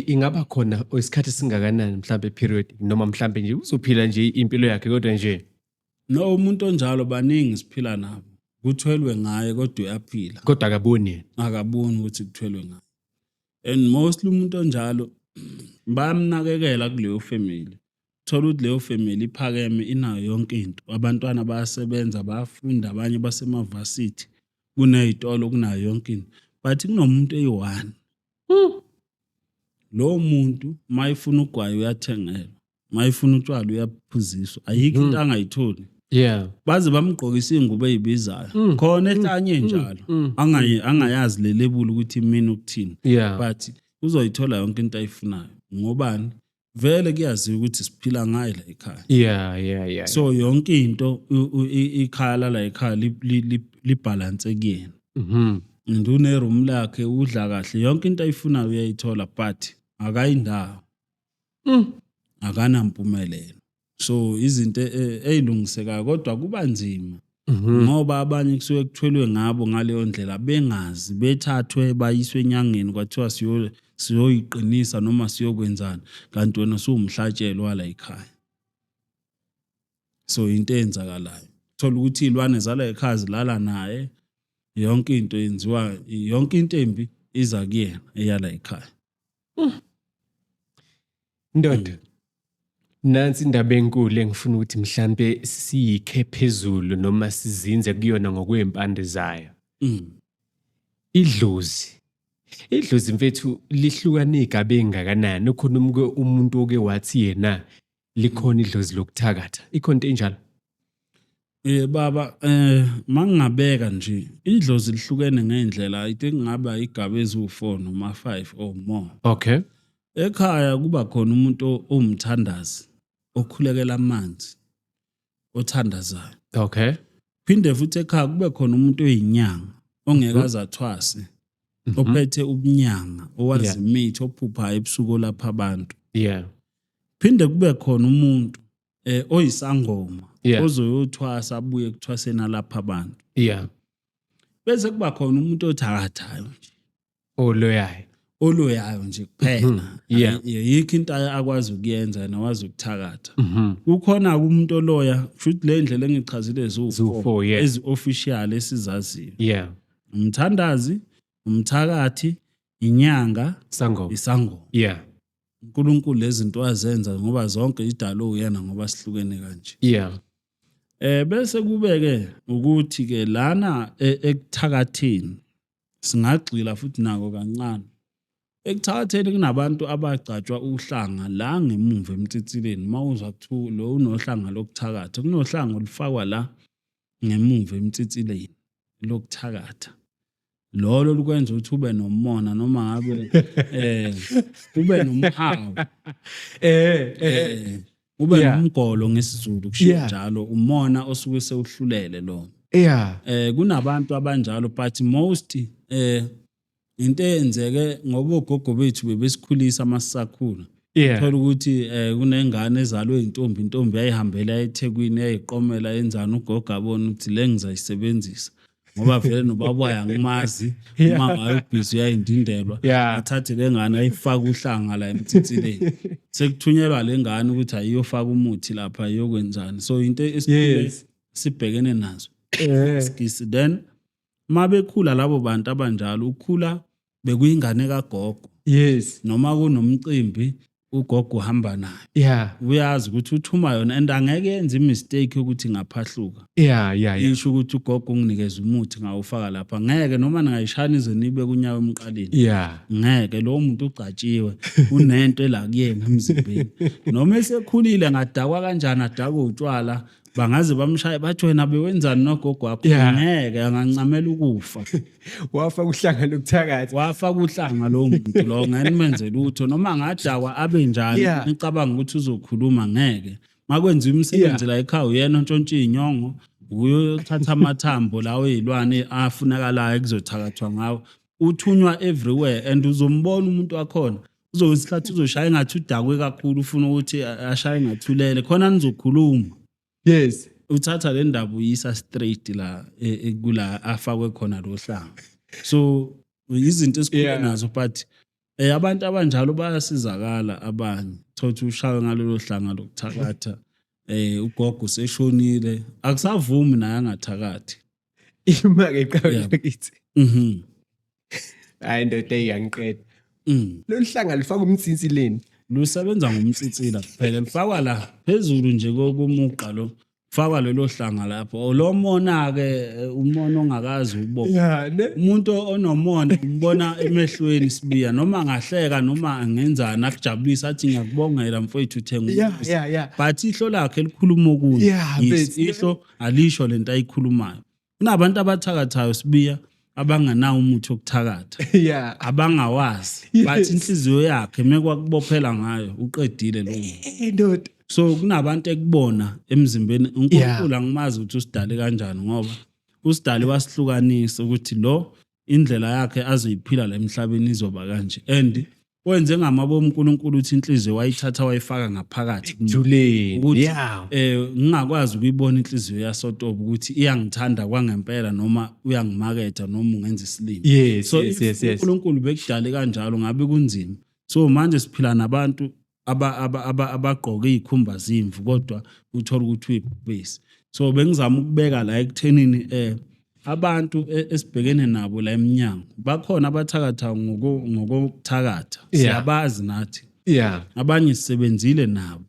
ingaba khona isikhathi esingakanani, mhlambe period, noma mhlambe nje uzophila nje impilo yakhe kodwa nje? No, umuntu onjalo baningi siphila nabo, kuthwelwe ngaye kodwa uyaphila. Kodwa akaboni yena. Akaboni ukuthi kuthwelwe ngaye, and mostly umuntu onjalo bayamnakekela kuleyo family. Thola ukuthi leyo family iphakeme, inayo yonke into, abantwana bayasebenza, bayafunda, abanye basemavasithi, kuney'tolo, kunayo yonke into, but kunomuntu eyi-one. Lowo muntu uma efuna ugwayi uyathengelwa, uma efuna utshwala uyaphuziswa, ayikho into angayitholi. Baze bamgqokisa iy'ngubo ey'bizayo. Khona ehlanye njalo, angayazi le label ukuthi imini ukuthini, but uzoyithola yonke into ayifunayo. Ngobani? Vele kuyaziwa ukuthi siphila ngayo la ekhaya. So yonke into ikhaya lala ekhaya libhalanse kuyena. And une-room lakhe, udla kahle, yonke into ayifunayo uyayithola, but akayindawo, akanampumelelo. So izinto ey'lungisekayo, kodwa kuba nzima ngoba abanye kusuke kuthwelwe ngabo ngaleyo ndlela bengazi, bethathwe bayiswe enyangeni, kwathiwa siyoyiqinisa noma siyokwenzani, kanti wena usuwumhlatshelo wala ekhaya. So into eyenzakalayo, thola ukuthi izilwane zala ekhaya zilala naye, yonke into yenziwa, yonke into embi iza kuyena eyala ekhaya. Ndoda, nansi indaba enkulu engifuna ukuthi mhlambe siyikhe phezulu noma sizinze kuyona ngokwempande zayo. Idlozi. Idlozi mfethu lihlukana igaba engakanani? Ukhona umuntu oke wathi yena likhona idlozi lokuthakatha. Ikhona into enjalo? Baba, mangingabeka nje, idlozi lihlukene ngendlela, I think ngaba igaba eziwu4 noma 5 or more. Ekhaya kuba khona umuntu owumthandazi, okhulekela amanzi, othandazayo. Phinde futhi ekhaya kube khona umuntu oyinyanga ongeke aze athwase, ophethe ubunyanga, owazi imithi, ophuphayo ebusuku lapha abantu. Phinde kube khona umuntu oyisangoma ozoyothwasa, abuye kuthwasena lapha abantu. Bese kuba khona umuntu othakathayo nje. Oloyayo. Oloyayo nje kuphela. Yikho into akwazi ukuyenza yena, wazi ukuthakatha. Kukhona umuntu oloya, futhi le ndlela engichazile Ziwu-four, ziwu-4 ezi-official esizaziyo. Umthandazi, umthakathi, inyanga, Sangoma. Isangoma. uNkulunkulu lezi zinto wazenza ngoba zonke idalo uyena, ngoba sihlukene kanje. Bese kubeke ukuthi ke lana ekuthakatheni singagxila futhi nako kancane. Ekuthakatheni kunabantu abagcatshwa uhlanga la ngemumva emtsitsileni. Mawuzwa kuthiwa lo unohlanga lokuthakatha, kunohlanga olufakwa la ngemumva emtsitsileni lokuthakatha. Lolo lukwenza ukuthi ube nomona noma ngabe ube nomhawu. Ube nomgolo ngesiZulu kushiwo njalo, umona osuke sewuhlulele lo. Kunabantu abanjalo, but most into eyenzeke ngoba ogogo bethu bebesikhulisa masisakhula. Thola ukuthi kunengane ezalwe intombi, intombi yayihambela eThekwini, yayiqomela yenzani, ugogo abona ukuthi le ngizayisebenzisa. Ngoba vele nobaba wayo angimazi, uma ngabe ubhizi uyayindindelwa, athathe le ngane ayifake uhlanga la emtsitsileni. Sekuthunyelwa le ngane ukuthi ayiyofaka umuthi lapha, iyokwenzani. So into esikhule sibhekene nazo. Skisi. Then mabekhula labo bantu abanjalo, ukhula bekuyingane kagogo. Noma kunomcimbi ugogo uhamba naye. Uyazi ukuthi uthuma yona and angeke yenze imistake ukuthi ngaphahluka. Isho ukuthi ugogo unginikeza umuthi ngawufaka lapha. Ngeke noma ningayishaya nize nibe kunyawo emqaleni. Ngeke, lo muntu ugcatshiwe, unento ela kuyena emzimbeni. Noma esekhulile ngadakwa kanjani, adakwe utshwala, bangaze bamshaye bathi wena bewenzani nogogo wakho. Ngeke, angancamela ukufa. Wafa uhlanga lokuthakatha. Wafa uhlanga lo muntu lo, ngeke nimenze lutho noma ngadakwa abe njani, nicabanga ukuthi uzokhuluma, ngeke. Makwenziwa imisebenzi la ekhaya uyena ontshontsha izinyongo, uyothatha amathambo lawo ezilwane afunakalayo ekuzothakathwa ngawo. Uthunywa everywhere and uzombona umuntu wakhona. Uzobe isikhathi uzoshaya engathi udakwe kakhulu, ufuna ukuthi ashaye engathi ulele, khona nizokhuluma. Uthatha le ndaba uyisa straight la kula afakwe khona lo hlanga. So izinto esikhule nazo, but abantu abanjalo bayasizakala abanye. Thothi ushawe ngalolo hlanga lokuthakatha, ugogo useshonile, akusavumi naye angathakathi. Ima ke qhawe lakithi. Hayi ndoda, iyangiqeda. Lolu hlanga lifaka umtsitsileni. Lusebenza ngomtsitsila kuphela, lifakwa la phezulu nje kokumugqa lo. Faka lelo hlanga lapho. Lo mona ke, umona ongakazi ubona. Yeah, ne? Umuntu onomona umbona emehlweni sibiya, noma angahleka noma angenzani akujabulisa athi ngiyakubongela mfowethu uthenga umuzi. But ihlo lakhe likhuluma okunye. Yes, ihlo alisho lento ayikhulumayo. Kunabantu abathakathayo sibiya abanganawo umuthi wokuthakatha. Abangawazi. But inhliziyo yakhe mekwakubophela ngayo uqedile lo muntu. Ndoda. So kunabantu ekubona emzimbeni uNkulunkulu angimazi ukuthi usidale kanjani, ngoba usidale wasihlukanisa ukuthi lo indlela yakhe azoyiphila la emhlabeni izoba kanje, and wenze ngamabomu uNkulunkulu ukuthi inhliziyo wayithatha wayifaka ngaphakathi kumuntu. Juleni. Ukuthi, ngingakwazi ukuyibona inhliziyo yaSotobe ukuthi iyangithanda kwangempela noma uyangimaketha noma ungenza isilima. So if uNkulunkulu bekudale kanjalo ngabe kunzima. So manje siphila nabantu Abagqoke iy'khumba zimvu kodwa uthole ukuthi uyibhubesi. So bengizama ukubeka la ekuthenini abantu esibhekene nabo la eminyango bakhona abathakatha ngokuthakatha. Siyabazi nathi. Abanye sisebenzile nabo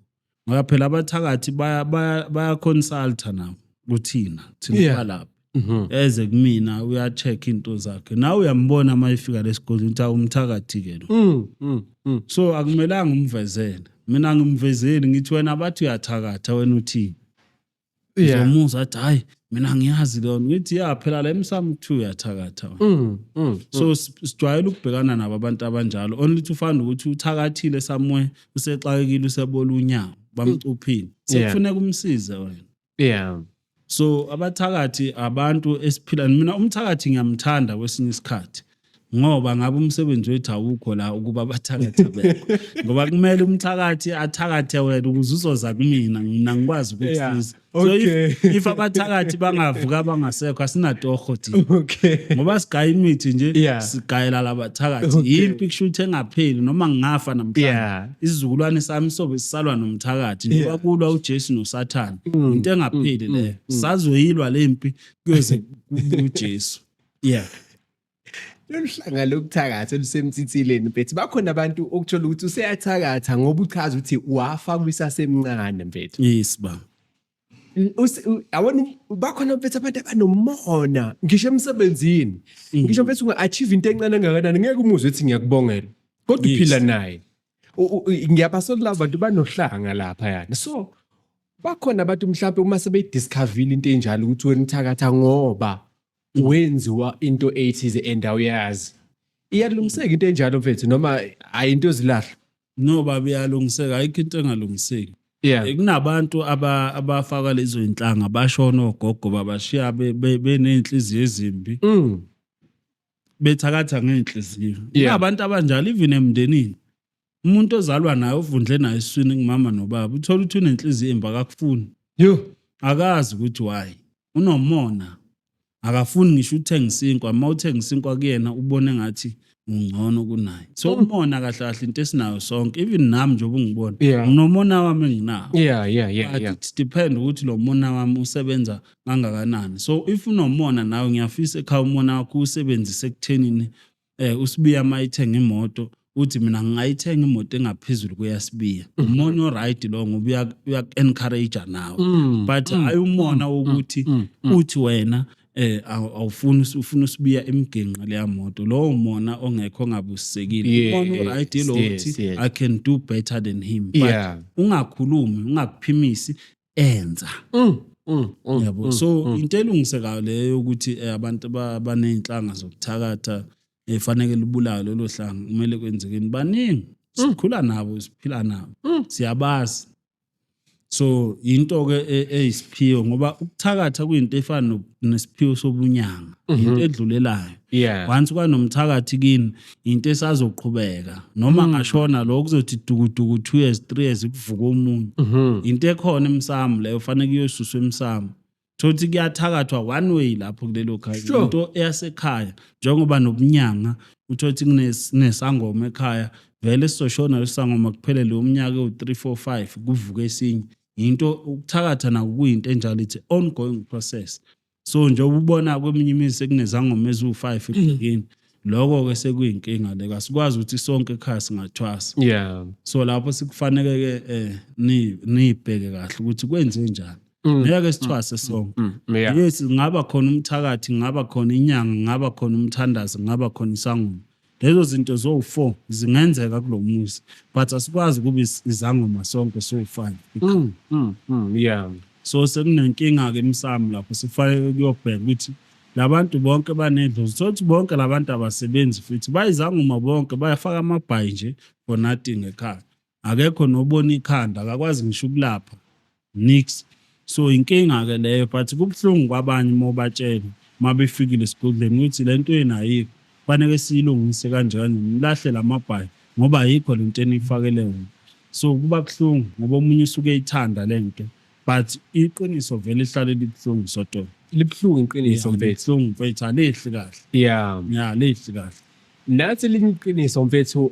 ngoba phela abathakathi baya consulta nabo kuthina thina balapha. Eze kumina, uya-check into zakhe, nawe uyambona uma efika lesigodlweni ukuthi awumthakathi-ke lo. So akumelanga umvezele, mina ngimvezeli, ngithi wena bathi uyathakatha, wena uthini? Uzomuzwa athi, "Hayi, mina ngiyazi leyo." Ngithi, "Ya, phela la emsamo kuthiwa uyathakatha wena." So sijwayele ukubhekana nabo abantu abanjalo, only to find ukuthi uthakathile somewhere, usexakekile, usebola unyawo, bamcuphile, sekufuneka umsize wena. So abathakathi abantu esiphila, mina umthakathi ngiyamthanda kwesinye isikhathi ngoba ngabe umsebenzi wethu awukho la ukuba abathakathi abekho, ngoba kumele umthakathi athakathe wena ukuze uzoza kumina, mina ngikwazi ukukusiza. So if abathakathi bangavuka bangasekho, asinatoho thina ngoba sigaya imithi nje, sigayela labathakathi. Yimpi kusho ukuthi engapheli, noma ngingafa namhlanje, isizukulwane sami sobe sisalwa nomthakathi njengoba kulwa uJesu noSathane. Into engapheli leyo, sazoyilwa lempi kuyoze kubuye uJesu, yeah. Lolu hlanga lokuthakatha olusemthithileni, mfethu, bakhona abantu okuthola ukuthi useyathakatha ngoba uchaza ukuthi wafa kusasemncane, mfethu. Yes ba. Yabona, bakhona, mfethu, abantu abanomona ngisho emsebenzini. Ngisho, mfethu, unga-achieve into encane engakanani, ngeke umuzwe ethi ngiyakubongela, kodwa uphila naye. Ngiyabasola labo bantu banohlanga lapha yani. So bakhona abantu mhlawumbe uma sebeyidiscoverile into enjalo ukuthi wena uthakatha ngoba wenziwa into ethize and awuyazi, iyalungiseka into enjalo, mfethu, noma hayi, into ezilahla? No baba, iyalungiseka, ayikho into engalungiseki. Kunabantu abafaka lezo inhlanga, bashona ogogo babashiya beney'nhliziyo ezimbi, bethakatha ngey'nhliziyo. Kunabantu abanjalo even emndenini, umuntu ozalwa naye, ovundle naye esiswini kumama nobaba, uthola ukuthi unenhliziyo embi, akakufuni. Yo. Akazi ukuthi why unomona, akafuni ngisho uthenga isinkwa. Uma uthenga isinkwa kuyena, ubone ngathi ungcono kunaye. So umona kahle kahle into esinayo sonke, even nami njengoba ungibona, nginomona wami enginawo, but it depend ukuthi lo mona wami usebenza kangakanani. So if unomona nawe, ngiyafisa ekhaya umona wakho usebenzise ekuthenini uSibiya mayithenga imoto, uthi mina ngingayithenga imoto engaphezulu kweyaSibiya. Umona o-right lo ngoba uyak-encourage nawe, but hayi umona wokuthi uthi wena awufuni, ufuna uSibiya emgenqa leya moto. Lowo mona ongekho, ongabusisekile. Umona o-right ilo uthi I can do better than him, but ungakhulumi, ungakuphimisi, enza. Yabo, so into elungisekayo leyo ukuthi abantu baney'nhlanga zokuthakatha, faneke libulawe lolo hlanga, kumele kwenzekeni. Baningi, sikhula nabo, siphila nabo, siyabazi. So into-ke eyisiphiwo, ngoba ukuthakatha kuyinto efana nesiphiwo sobunyanga, into edlulelayo. Once kwanomthakathi kini, into esazoqhubeka noma ngashona lo, kuzothi dukuduku 2 years, 3 years, kuvuka omunye. Into ekhona emsamo leyo, fanele kuyosuswa emsamo. Thothi kuyathakathwa one way lapho kulelo khaya. Into eyasekhaya, njengoba nobunyanga, uthothi kunesangoma ekhaya, vele sizoshona lesangoma, kuphele leyo minyaka ewu-3 4 5, kuvuke esinye. Into ukuthakatha nako kuyinto enjalo, it's ongoing process. So njengoba ubona kweminye imizi sekunezangoma eziwu-5 egcekeni, lokho-ke sekuyinkinga leko, asikwazi ukuthi sonke ekhaya singathwasa. So lapho sikufanele-ke niyibheke kahle ukuthi kwenze njani. Ngeke sithwase sonke. Yes, ngaba khona umthakathi, ngaba khona inyanga, ngaba khona umthandazi, ngaba khona isangoma. Lezo zinto zowu-4 zingenzeka kulo muzi, but asikwazi ukuba izangoma sonke sowu-5. So sekunenkinga-ke emsamo lapho, sifanele kuyobheka ukuthi labantu bonke banedlozi. Thothi bonke labantu abasebenzi futhi bayizangoma bonke, bayafaka amabhayi nje for nothing ekhaya. Akekho nobona ikhanda, akakwazi ngisho ukulapha nix. So inkinga-ke leyo, but kubuhlungu kwabanye uma ubatshela uma befikile esigodlweni ukuthi le nto yenu ayikho, faneke siyilungise kanje kanje, nilahle la mabhayi ngoba ayikho le nto eniyifakele yona. So kuba buhlungu ngoba omunye usuke eyithanda le nto, but iqiniso vele lihlale libuhlungu sodwa. Libuhlungu iqiniso, mfethu. Libuhlungu, mfethu, alehli kahle. Ya, lehli kahle. Nathi elinye iqiniso, mfethu,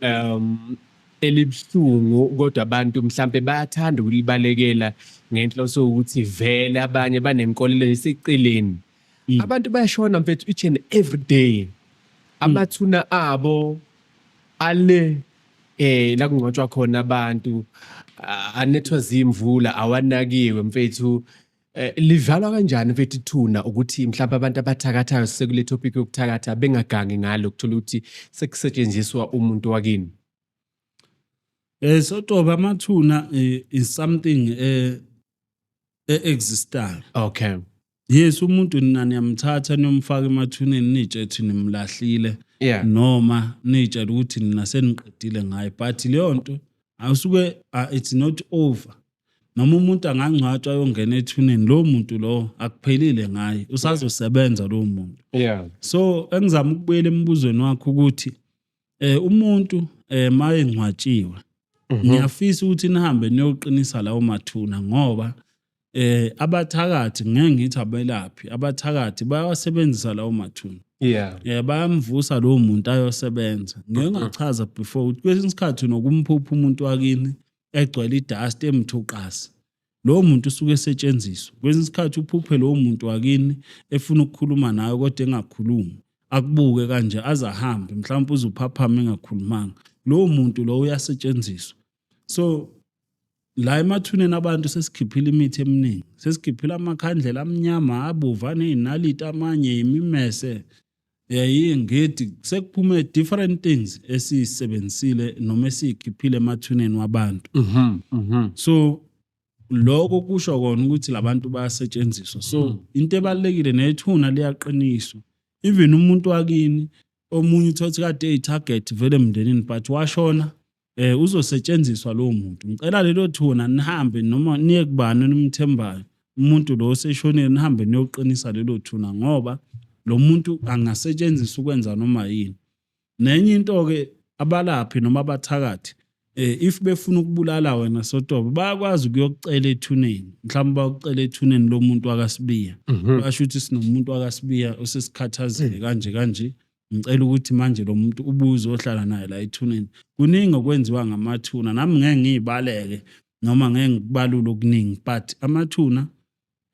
Elibuhlungu, kodwa abantu mhlambe bayathanda ukulibalekela ngenhloso yokuthi vele abanye banenkolelo eseceleni. Abantu bayashona, mfethu, each and every day. Amathuna abo ale la kungcwatshwa khona abantu anethwa zimvula, awanakiwe, mfethu. Livalwa kanjani, mfethu, ithuna ukuthi mhlawumbe abantu abathakathayo, sekule topic yokuthakatha, bengagangi ngalo, kuthola ukuthi sekusetshenziswa umuntu wakini? Sotobe, amathuna is something e-existayo. Yes, umuntu nina niyamthatha niyomfaka emathuneni, nitshe nimlahlile noma nitshela ukuthi nina seniqedile ngaye, but leyo nto awusuke, it's not over. Noma umuntu angangcwatshwa ayongena ethuneni, lowo muntu lowo akuphelile ngaye, usazosebenza lowo muntu. So engizama ukubuyela embuzweni wakho ukuthi umuntu maye ngcwatshiwe, ngiyafisa ukuthi nihambe niyoqinisa lawo mathuna, ngoba abathakathi, ngeke ngithi abelaphi, abathakathi bayawasebenzisa lawo mathuna. Bayamvusa lowo muntu ayosebenza. Ngeke ngachaza before ukuthi kwesinye isikhathi unokumphupha umuntu wakini egcwele idust, emthuqasi. Lowo muntu usuke esetshenziswa. Kwesinye isikhathi uphuphe lowo muntu wakini efuna ukukhuluma nawe kodwa engakhulumi, akubuke kanje aze ahambe, mhlawumbe uze uphaphame engakhulumanga. Lowo muntu lowo uyasetshenziswa. So la emathuneni abantu sesikhiphile imithi eminingi, sesikhiphile amakhandlela amnyama, abovu, aney'naliti, amanye imimese, yingidi, sekuphume different things esiyisebenzisile noma esiyikhiphile emathuneni wabantu. So lokho kusho kona ukuthi labantu bayasetshenziswa. So into ebalulekile, nethuna liyaqiniswa. Even umuntu wakini omunye uthothi kade eyi-target vele emndenini but washona, uzosetshenziswa lowo muntu. Ngicela lelo thuna nihambe noma niye kubani enimthembayo, umuntu lo oseshonile, nihambe niyoqinisa lelo thuna, ngoba lo muntu angasetshenziswa ukwenza noma yini. Nenye into-ke, abalaphi noma abathakathi, if befuna ukubulala wena Sotobe, bayakwazi ukuyokucela ethuneni. Mhlawumbe bayokucela ethuneni lomuntu wakaSibiya, basho ukuthi sinomuntu wakaSibiya osesikhathazile kanje kanje, ngicela ukuthi manje lo muntu ubuye uzohlala naye la ethuneni. Kuningi okwenziwa ngamathuna, nami ngeke ngiyibaleke noma ngeke ngikubalule okuningi, but amathuna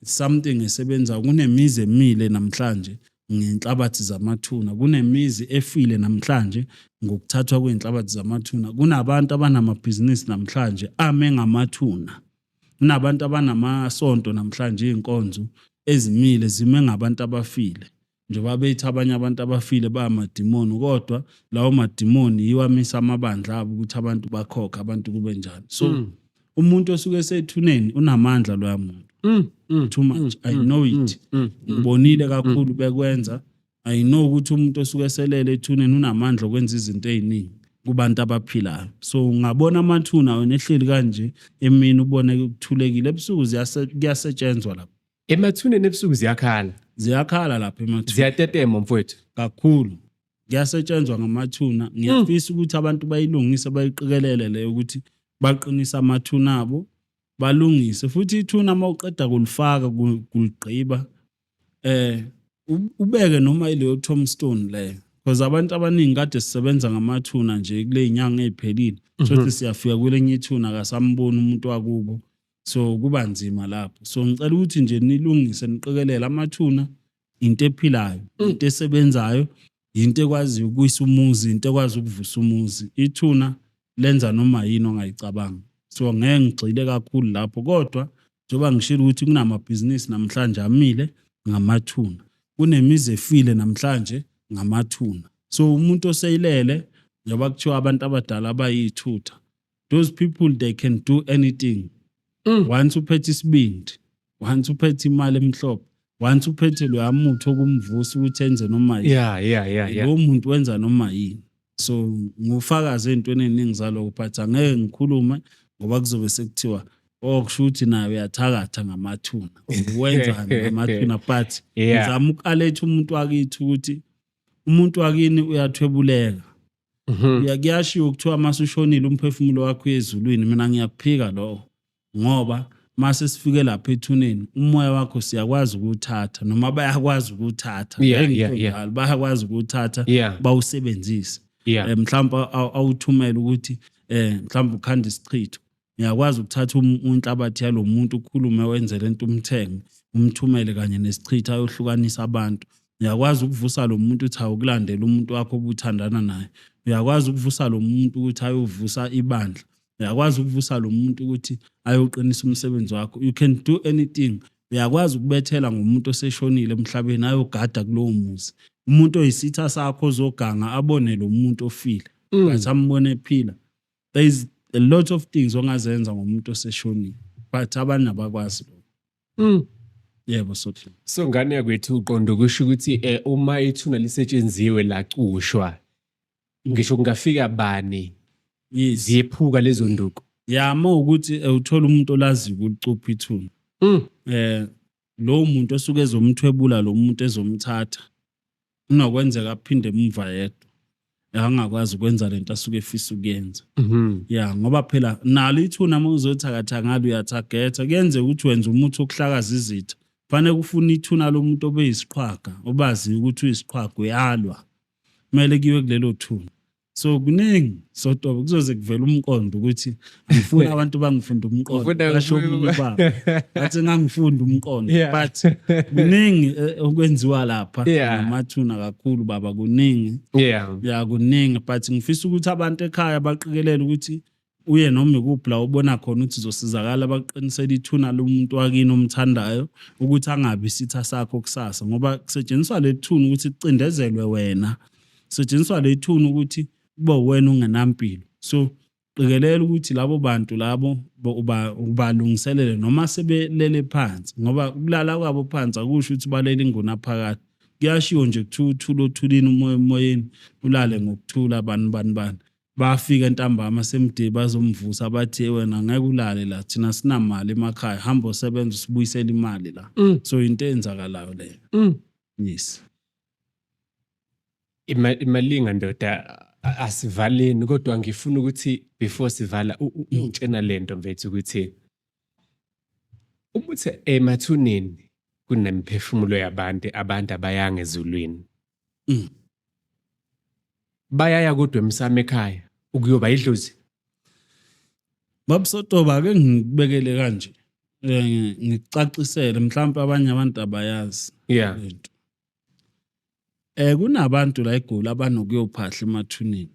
it's something esebenza. Kunemizi emile namhlanje ngenhlabathi zamathuna, kunemizi efile namhlanje ngokuthathwa kwey'nhlabathi zamathuna, kunabantu abanamabhizinisi namhlanje ame ngamathuna, kunabantu abanamasonto namhlanje, iy'nkonzo ezimile zime ngabantu abafile. Njengoba bethi abanye abantu abafile bayamadimoni, kodwa lawo madimoni yiwo amisa amabandla abo ukuthi abantu bakhokhe, abantu kube njani. So umuntu osuke esethuneni unamandla loya muntu, too much. I know it, ngibonile kakhulu bekwenza. I know ukuthi umuntu osuke eselele ethuneni unamandla okwenza izinto ey'ningi kubantu abaphilayo. So ungabona amathuna wena ehleli kanje emini, ubone kuthulekile, ebusuku kuyasetshenzwa lapho. Emathuneni ebusuku ziyakhala. Ziyakhala lapha emathuneni. Ziyatetema, mfowethu. Kakhulu, kuyasetshenzwa ngamathuna. Ngiyafisa ukuthi abantu bayilungise, bayiqikelele leyo ukuthi baqinise amathuna abo, balungise futhi ithuna. Uma uqeda kulifaka, kuligqiba, ubeke noma ileyo tombstone leyo, because abantu abaningi kade sisebenza ngamathuna nje kule yinyanga ey'phelile, sothi siyafika kwelinye ithuna akasamboni umuntu wakubo, so kuba nzima lapho. So ngicela ukuthi nje nilungise, niqikelele amathuna. Into ephilayo, into esebenzayo, into ekwaziyo ukuyisa umuzi, into ekwazi ukuvusa umuzi. Ithuna lenza noma yini ongayicabanga. So ngeke ngigxile kakhulu lapho, kodwa njengoba ngishilo ukuthi kunamabhizinisi namhlanje amile ngamathuna, kunemizi efile namhlanje ngamathuna. So umuntu oseyilele, njengoba kuthiwa abantu abadala abayithutha, those people, they can do anything. Once uphethe isibindi, once uphethe imali emhlophe, once uphethe loya muthi okumvusa ukuthi enze noma yini, lowo muntu wenza noma yini. So ngufakazi ey'ntweni ey'ningi zalokho, but angeke ngikhulume ngoba kuzobe sekuthiwa, oh, kusho ukuthi naye uyathakatha ngamathuna, wenzani ngamathuna, but ngizama uku-aletha umuntu wakithi ukuthi umuntu wakini uyathwebuleka. Kuyashiwo kuthiwa mase ushonile umphefumulo wakho uyezulwini. Mina ngiyakuphika lokho, ngoba mase sifike lapha ethuneni umoya wakho siyakwazi ukuwuthatha, noma bayakwazi ukuwuthatha. Ngeke ngisho njalo, bayakwazi ukuwuthatha, bawusebenzise. Mhlawumbe awuthumele ukuthi Mhlawumbe ukhanda isichitho, uyakwazi ukuthatha inhlabathi yalo muntu, ukhulume wenze lento, umthenge, umthumele kanye nesichitho ayohlukanisa abantu. Uyakwazi ukuvusa lo muntu uthi awukulandela umuntu wakho obuthandana naye. Uyakwazi ukuvusa lo muntu ukuthi ayovusa ibandla. Uyakwazi ukuvusa lo muntu ukuthi ayoqinisa umsebenzi wakho. You can do anything. Uyakwazi ukubethela ngomuntu oseshonile emhlabeni, ayogada kulowo muzi. Umuntu oyisitha sakho ozoganga abone lo muntu ofile, but ambone ephila. There is a lot of things ongazenza ngomuntu oseshonile, but abanye abakwazi lokho. Yebo, Sothi. So ngane yakwethu, uqonda ukusho ukuthi uma ithuna lisetshenziwe lacushwa, ngisho kungafika bani, ziyephuka lezo nduku? Ya, uma ukuthi uthola umuntu olaziyo ukulicupha ithuna, lowo muntu osuke ezomthwebula, lo muntu ezomthatha, kunokwenzeka aphinde emuva yedwa, angakwazi ukwenza lento asuke efisa ukuyenza. Ya, ngoba phela nalo ithuna uma uzothakatha ngalo uyathagetha. Kuyenzeka ukuthi wenza umuthi wokuhlakaza izitha, fanele ufune ithuna lomuntu obeyisiqhwaga, obaziyo ukuthi uyisiqhwaga, uyalwa, kumele kuyiwe kulelo thuna. So kuningi, Sotobe, kuzoze kuvele umqondo ukuthi ngifuna abantu bangifunda umqondo. Ufuna Basho omunye ubaba bathi ngangifunda umqondo. But kuningi okwenziwa lapha ngamathuna kakhulu, baba, kuningi. Ya, kuningi, but ngifisa ukuthi abantu ekhaya baqikelele ukuthi uye noma ikuphi la ubona khona ukuthi uzosizakala, bakuqinisele ithuna lomuntu wakini omthandayo ukuthi angabi isitha sakho kusasa, ngoba kusetshenziswa le thuna ukuthi kucindezelwe wena, kusetshenziswa le thuna ukuthi kube wena ungenampilo. So qikelela ukuthi labo bantu labo ubalungiselele noma sebelele phansi, ngoba ukulala kwabo phansi akusho ukuthi balele ingunaphakade. Kuyashiwo nje kuthiwa uthula othulini, umoya emoyeni, ulale ngokuthula, bani bani bani. Bafika ntambama semde bazomvusa, bathi, "Wena ngeke ulale la, thina sinamali emakhaya, hamba usebenza usibuyisele imali la." So into eyenzakalayo leyo. Yes. Imalinga ndoda, asivaleni, kodwa ngifuna ukuthi before sivala ungitshena lento mfethu ukuthi umuthi emathuneni kunemiphefumulo yabantu, abantu abayanga ezulwini. Bayaya kodwa emsamo ekhaya ukuyoba idlozi. Babusotoba, ake ngikubekele kanje, ngikucacisele, mhlawumbe abanye abantu abayazi lento. Kunabantu la eGoli abanokuyophahla emathuneni.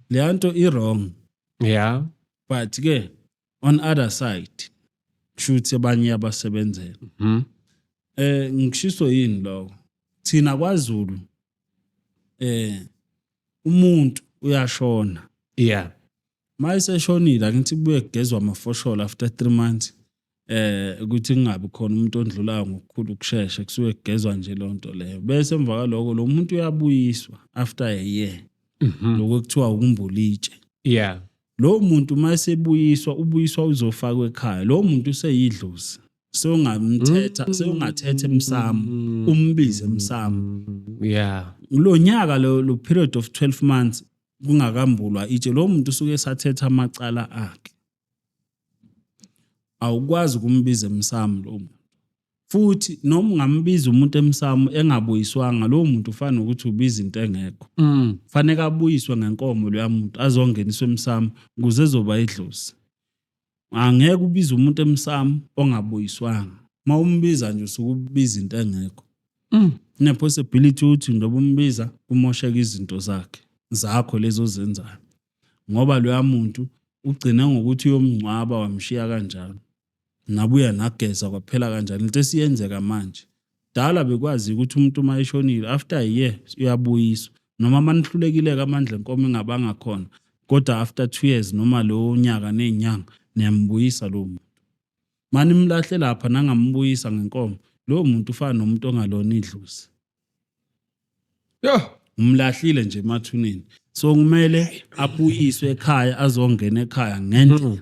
Leya nto i-wrong. But ke on other side, kushuthi abanye abasebenzela. Ngishiso yini lokho? Thina kwaZulu umuntu uyashona. Mayeseshonile, angithi kubuye kugezwa amafosholo after 3 months, ukuthi kungabi khona umuntu ondlulayo ngokukhulu ukushesha, kusuke kugezwa nje lonto leyo. Bese emva kwaloko lo muntu uyabuyiswa after a year. Lokho kuthiwa ukumbula itshe. Lo muntu mayesebuyiswa, ubuyiswa uzofakwa ekhaya. Lo muntu useyidlozi. Sewungamthetha, sewungathetha emsamo, umbize emsamo. Lo nyaka lo period of 12 months kungakambulwa itshe, lo muntu usuke esathetha amacala akhe. Awukwazi ukumbiza emsamo lo muntu. Futhi noma ungambiza umuntu emsamo engabuyiswanga, lo muntu ufana nokuthi ubiza into engekho. Fanele abuyiswe ngenkomo loya muntu, azongeniswa emsamo ukuze ezoba idlozi. Angeke ubize umuntu emsamo ongabuyiswanga. Mawumbiza nje usuke ubiza into engekho. Kune possibility ukuthi njengoba umbiza kumosheka izinto zakhe, zakho lezo ozenzayo. Ngoba loya muntu ugcine ngokuthi uyomngcwaba wamshiya kanjalo. Nabuya nageza kwaphela kanjalo. Into esiyenzeka manje. Dala bekwazi ukuthi umuntu uma eshonile after a year uyabuyiswa. Noma manihlulekile amandla enkomo engabanga khona, kodwa after 2 years noma lo nyaka nezinyanga niyambuyisa lo muntu. Mani nimlahle lapha nangambuyisa ngenkomo, lowo muntu ufana nomuntu ongalona idlozi. Yo, umlahlile nje emathuneni. So kumele abuyiswe ekhaya, azongena ekhaya ngendlela.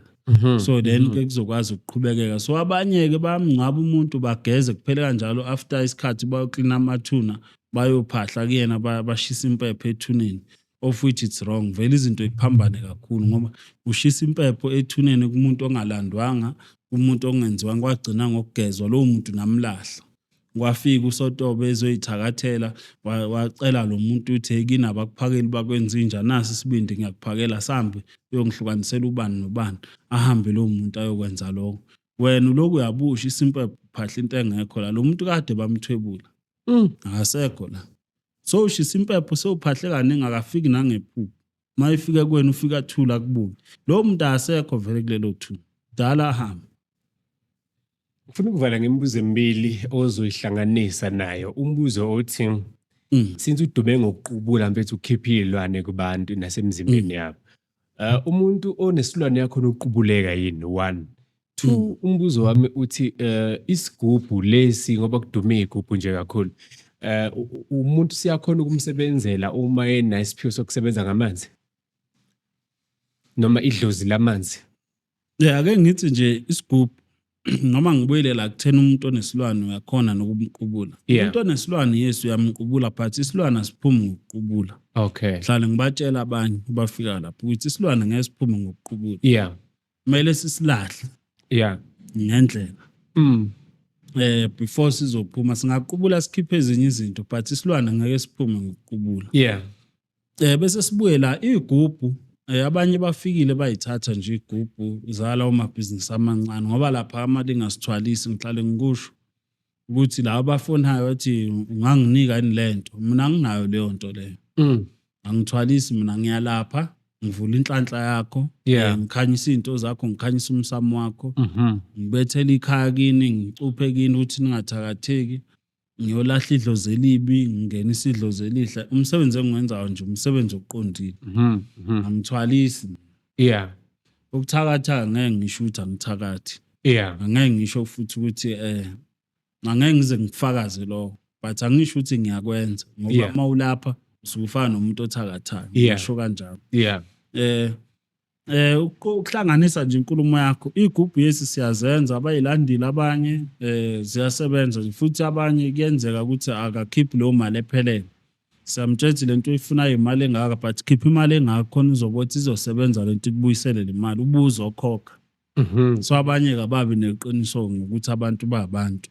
So then ke kuzokwazi ukuqhubekeka. So abanye ke bayamngcwaba umuntu, bageze kuphele kanjalo, after isikhathi bayoklina amathuna, bayophahla kuyena, bashisa impepho ethuneni, of which it's wrong. Vele izinto iphambane kakhulu ngoba ushisa impepho ethuneni kumuntu ongalandwanga, kumuntu ongenziwanga, kwagcina ngokugezwa lowo muntu namlahla. Kwafika uSotobe ezoyithakathela, wacela lo muntu ukuthi, hey, kini abakuphakeli bakwenza inja, nasi isibindi ngiyakuphakela, sambe uyongihlukanisela ubani nobani. Ahambe lo muntu ayokwenza lokho. Wena ulokhu uyabusha isimpepho, uphahla into engekho la. Lo muntu kade bamthwebula. Akasekho la. So ushisa impepho sewuphahle kaningi, akafiki nangephupho. Uma efika kuwena ufika athula akubuke. Lowo muntu akasekho vele kulelo thuna. Dala ahambe. Ngifuna ukuvala ngemibuzo emibili ozoyihlanganisa nayo. Umbuzo othi since udume ngokuqubula mfethu ukhipha iy'lwane kubantu nasemzimbeni yabo. Umuntu onesilwane yakhona uqubuleka yini? 1. 2, umbuzo wami uthi isigubhu lesi, ngoba kudume iy'gubhu nje kakhulu. Umuntu siyakhona ukumsebenzela uma enayo isiphiwo sokusebenza ngamanzi? Noma idlozi lamanzi? Yeah, ake ngithi nje isigubhu, noma ngibuyele la kuthena umuntu onesilwane uyakhona nokumqubula. Umuntu onesilwane, yes, uyamqubula, but isilwane asiphumi ngokuqubula. Hlale ngibatshela abanye abafika lapho ukuthi isilwane ngeke siphume ngokuqubula. Kumele sisilahle. Ngendlela. Before sizophuma singaqubula sikhiphe ezinye izinto, but isilwane ngeke siphume ngokuqubula. Bese sibuye la igubhu, abanye bafikile bayithatha nje igubhu zala omabhizinisi amancane, ngoba lapha amalinga sithwalisi. Ngihlale ngikusho ukuthi laba abafonayo bathi unganginika yini lento, mina anginayo leyo nto leyo. Angithwalisi mina, ngiyalapha, ngivula inhlanhla yakho, ngikhanyisa izinto zakho, ngikhanyisa umsamo wakho, ngibethela ikhaya kini, ngicuphe kini ukuthi ningathakatheki, ngiyolahla idlozi elibi, ngingenisa idlozi elihle. Umsebenzi engiwenzayo nje umsebenzi oqondile. Angithwalisi. Ukuthakatha ngeke ngisho ukuthi angithakathi. Angeke ngisho futhi ukuthi angeke ngize ngifakaze lokho, but angisho ukuthi ngiyakwenza ngoba uma ulapha usuke ufana nomuntu othakathayo. Ngisho kanjalo. Ukuhlanganisa nje inkulumo yakho, igubhu yesi siyazenza, abayilandile abanye, ziyasebenza nje futhi abanye kuyenzeka ukuthi akakhiphi leyo mali ephelele. Siyamtshela lento oyifunayo imali engaka, but khipha imali engaka khona uzobothi izosebenza lento, ikubuyisele le mali ubuzokhokha. So abanye kababi neqiniso ngokuthi abantu babantu.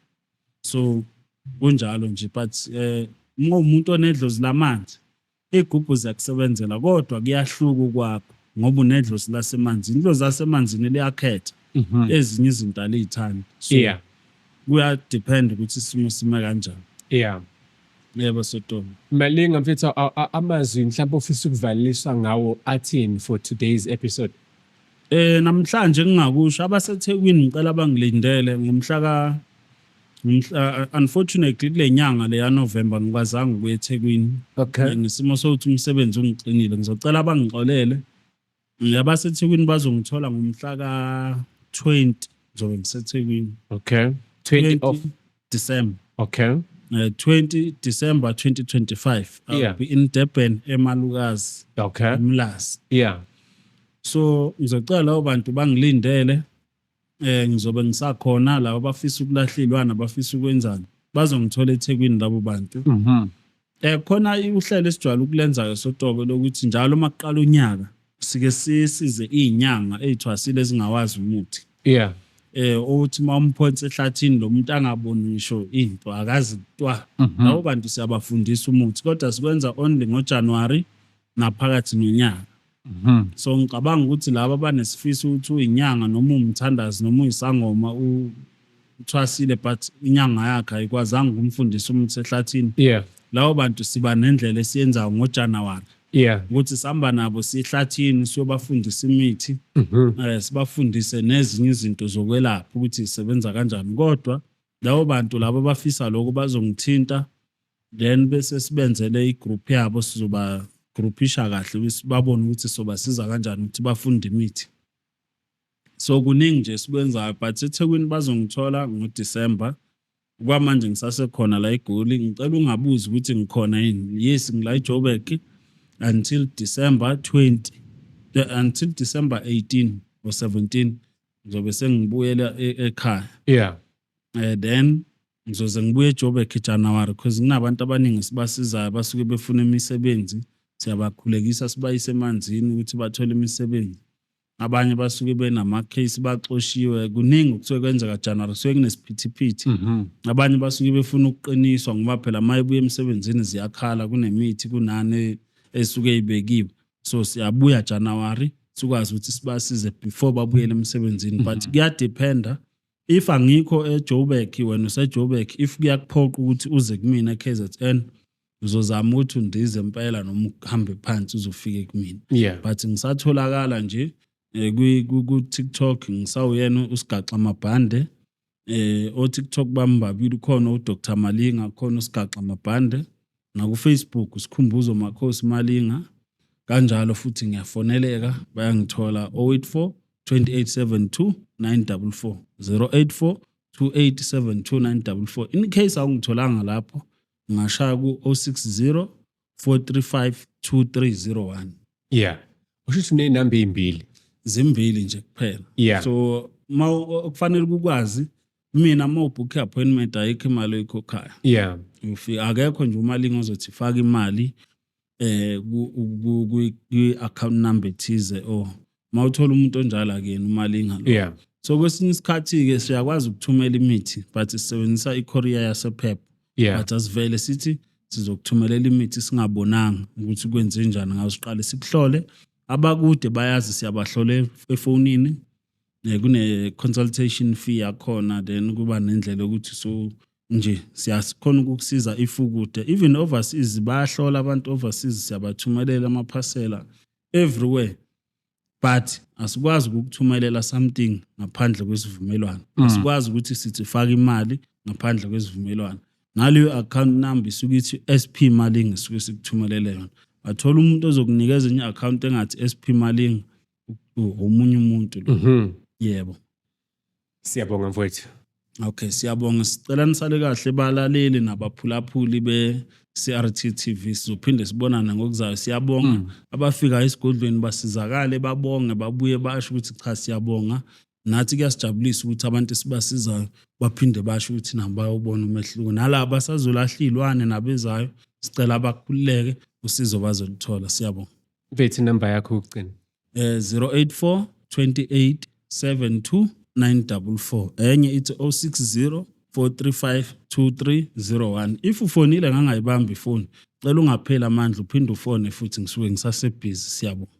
So kunjalo nje, but uma umuntu onedlozi lamanzi, igubhu ziyakusebenzela, kodwa kuyahluka kwakho ngoba unedlozi lasemanzini. Idlozi lasemanzini liyakhetha, ezinye izinto aliyithandi. So kuya depend ukuthi isimo sime kanjani. Yebo, Sotobe. Malinga mfethu, amazwi mhlawumbe ofisa ukuvaliswa ngawo athini for today's episode? Namhlanje ngingakusho abaseThekwini, ngicela bangilindele ngomhla ka ngomhla, unfortunately kule nyanga le ya November ngikwazanga ukuya eThekwini. Ngesimo sokuthi umsebenzi ungixinile, ngizocela bangixolele. AbaseThekwini bazongithola ngomhla ka 20, ngizobe ngiseThekwini. 20 of December. 20 December 2025. I'll be in Durban, eMalukazi. Umlazi. So ngizocela labo bantu bangilindele. Ngizobe ngisakhona labo abafisa ukulahla iy'lwane, abafisa ukwenzani, bazongithola eThekwini labo bantu. Khona uhlelo esijwayele ukulenza-ke Sotobe lokuthi njalo uma kuqala unyaka sike sisize iy'nyanga ey'thwasile ezingawazi umuthi. Ukuthi uma umphonse ehlathini lo muntu angaboni ngisho into, akazi kutwa. Labo bantu siyabafundisa umuthi, kodwa sikwenza only ngoJanuary naphakathi nonyaka. So ngicabanga ukuthi laba abanesifiso ukuthi uyinyanga noma umthandazi noma uyisangoma, uthwasile but inyanga yakhe ayikwazanga ukumfundisa umuthi ehlathini. Labo bantu siba nendlela esiyenzayo ngoJanuary. Ukuthi sihamba nabo siyehlathini siyobafundisa imithi. Sibafundise nezinye izinto zokwelapha ukuthi isebenza kanjani, kodwa labo bantu labo abafisa lokho bazongithinta, then bese sibenzele igroup yabo, sizoba groupisha kahle babone ukuthi sobasiza kanjani ukuthi bafunde imithi. So kuningi nje esikwenzayo, but eThekwini bazongithola ngoDecember. Kwamanje ngisasekhona la eGoli, ngicela ungabuzi ukuthi ngikhona yini. Yes, ngila eJoburg until December 20, until December 18 or 17 ngizobe sengibuyela ekhaya. Then ngizoze ngibuye eJoburg eJanuary, because kunabantu abaningi sibasizayo basuke befuna imisebenzi, siyabakhulekisa sibayise emanzini ukuthi bathole imisebenzi. Abanye basuke benama-case, baxoshiwe, kuningi kusuke kwenzeka January, kusuke kunesiphithiphithi. Abanye basuke befuna ukuqiniswa ngoba phela uma ebuya emsebenzini ziyakhala, kunemithi, kunani esuke ibekiwe. So siyabuya January, sikwazi ukuthi sibasize before babuyele emsebenzini, but kuyadependa. If angikho eJoburg, wena useJoburg, if kuyakuphoqa ukuthi uze kumina e-KZN, uzozama ukuthi undize impela noma uhambe phansi uzofike kumina. But ngisatholakala nje ku TikTok, ngisawuyena uSigaxa Mabhande. O TikTok bami babili, khona uDr Malinga, khona uSigaxa Mabhande, naku Facebook uSikhumbuzo Makhosi Malinga. Kanjalo futhi ngiyafoneleka, bayangithola 084 2872 944, 084 2872 944. In case awungitholanga lapho, ngashaya ku 060 435 2301. Yeah, usho ukuthi uney'namba ey'mbili? Zimbili nje kuphela. So ma kufanele ukwazi mina, uma ubhukhe appointment, ayikho imali oyikhokhayo. Ufika, akekho nje uMalinga ozothi faka imali ku account number ethize, or mawuthola umuntu onjalo, akuyena uMalinga lo. So kwesinye isikhathi ke siyakwazi ukuthumela imithi, but sisebenzisa i-courier yasePep. But asivele sithi sizokuthumelela imithi singabonanga ukuthi kwenze njani ngayo. Siqale sikuhlole. Abakude bayazi, siyabahlola efonini, kune consultation fee yakhona, then kuba nendlela yokuthi so nje siyakhona ukukusiza if ukude. Even overseas bayahlola abantu, overseas siyabathumelela amaphasela everywhere, but asikwazi ukukuthumelela something ngaphandle kwesivumelwano. Asikwazi ukuthi sithi faka imali ngaphandle kwesivumelwano. Naleyo account number isuke ithi SP Malinga, isuke sikuthumelele yona. Bathola umuntu ozokunikeza enye account engathi SP Malinga, omunye umuntu lo. Yebo. Siyabonga, mfowethu. Okay, siyabonga. Sicela nisale kahle, balaleli nabaphulaphuli be-CRT TV. Sizophinde sibonane ngokuzayo. Siyabonga. Abafika esigodlweni basizakale, babonge, babuye basho ukuthi cha, siyabonga. Nathi kuyasijabulisa ukuthi abantu esibasizayo baphinde basho ukuthi nabo bayobona umehluko. Nalaba basazolahla iy'lwane nabezayo, sicela bakhululeke, usizo bazoluthola. Siyabonga. Mfethu, inamba yakho yokugcina. 084 28 72 944. Enye ithi 060 435 2301. If ufonile ngangayibamba ifoni, cela ungapheli amandla, uphinde ufone futhi, ngisuke ngisasebhizi. Siyabonga.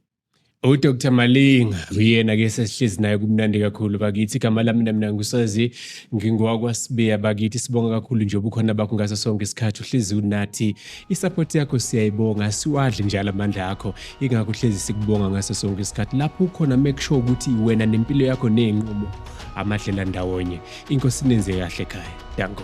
UDr Malinga uyena ke sesihlezi naye, kumnandi kakhulu bakithi. Igama lami mina nguSazi, ngingowakwaSibiya bakithi. Sibonga kakhulu nje ubukhona bakho ngaso sonke isikhathi, uhlezi unathi, isupport yakho siyayibonga, siwadle njalo amandla akho, ingakho uhlezi sikubonga ngaso sonke isikhathi. Lapho ukhona, make sure ukuthi wena nempilo yakho ney'nqumo amadlela ndawonye. Inkosi nenze kahle ekhaya. Danko.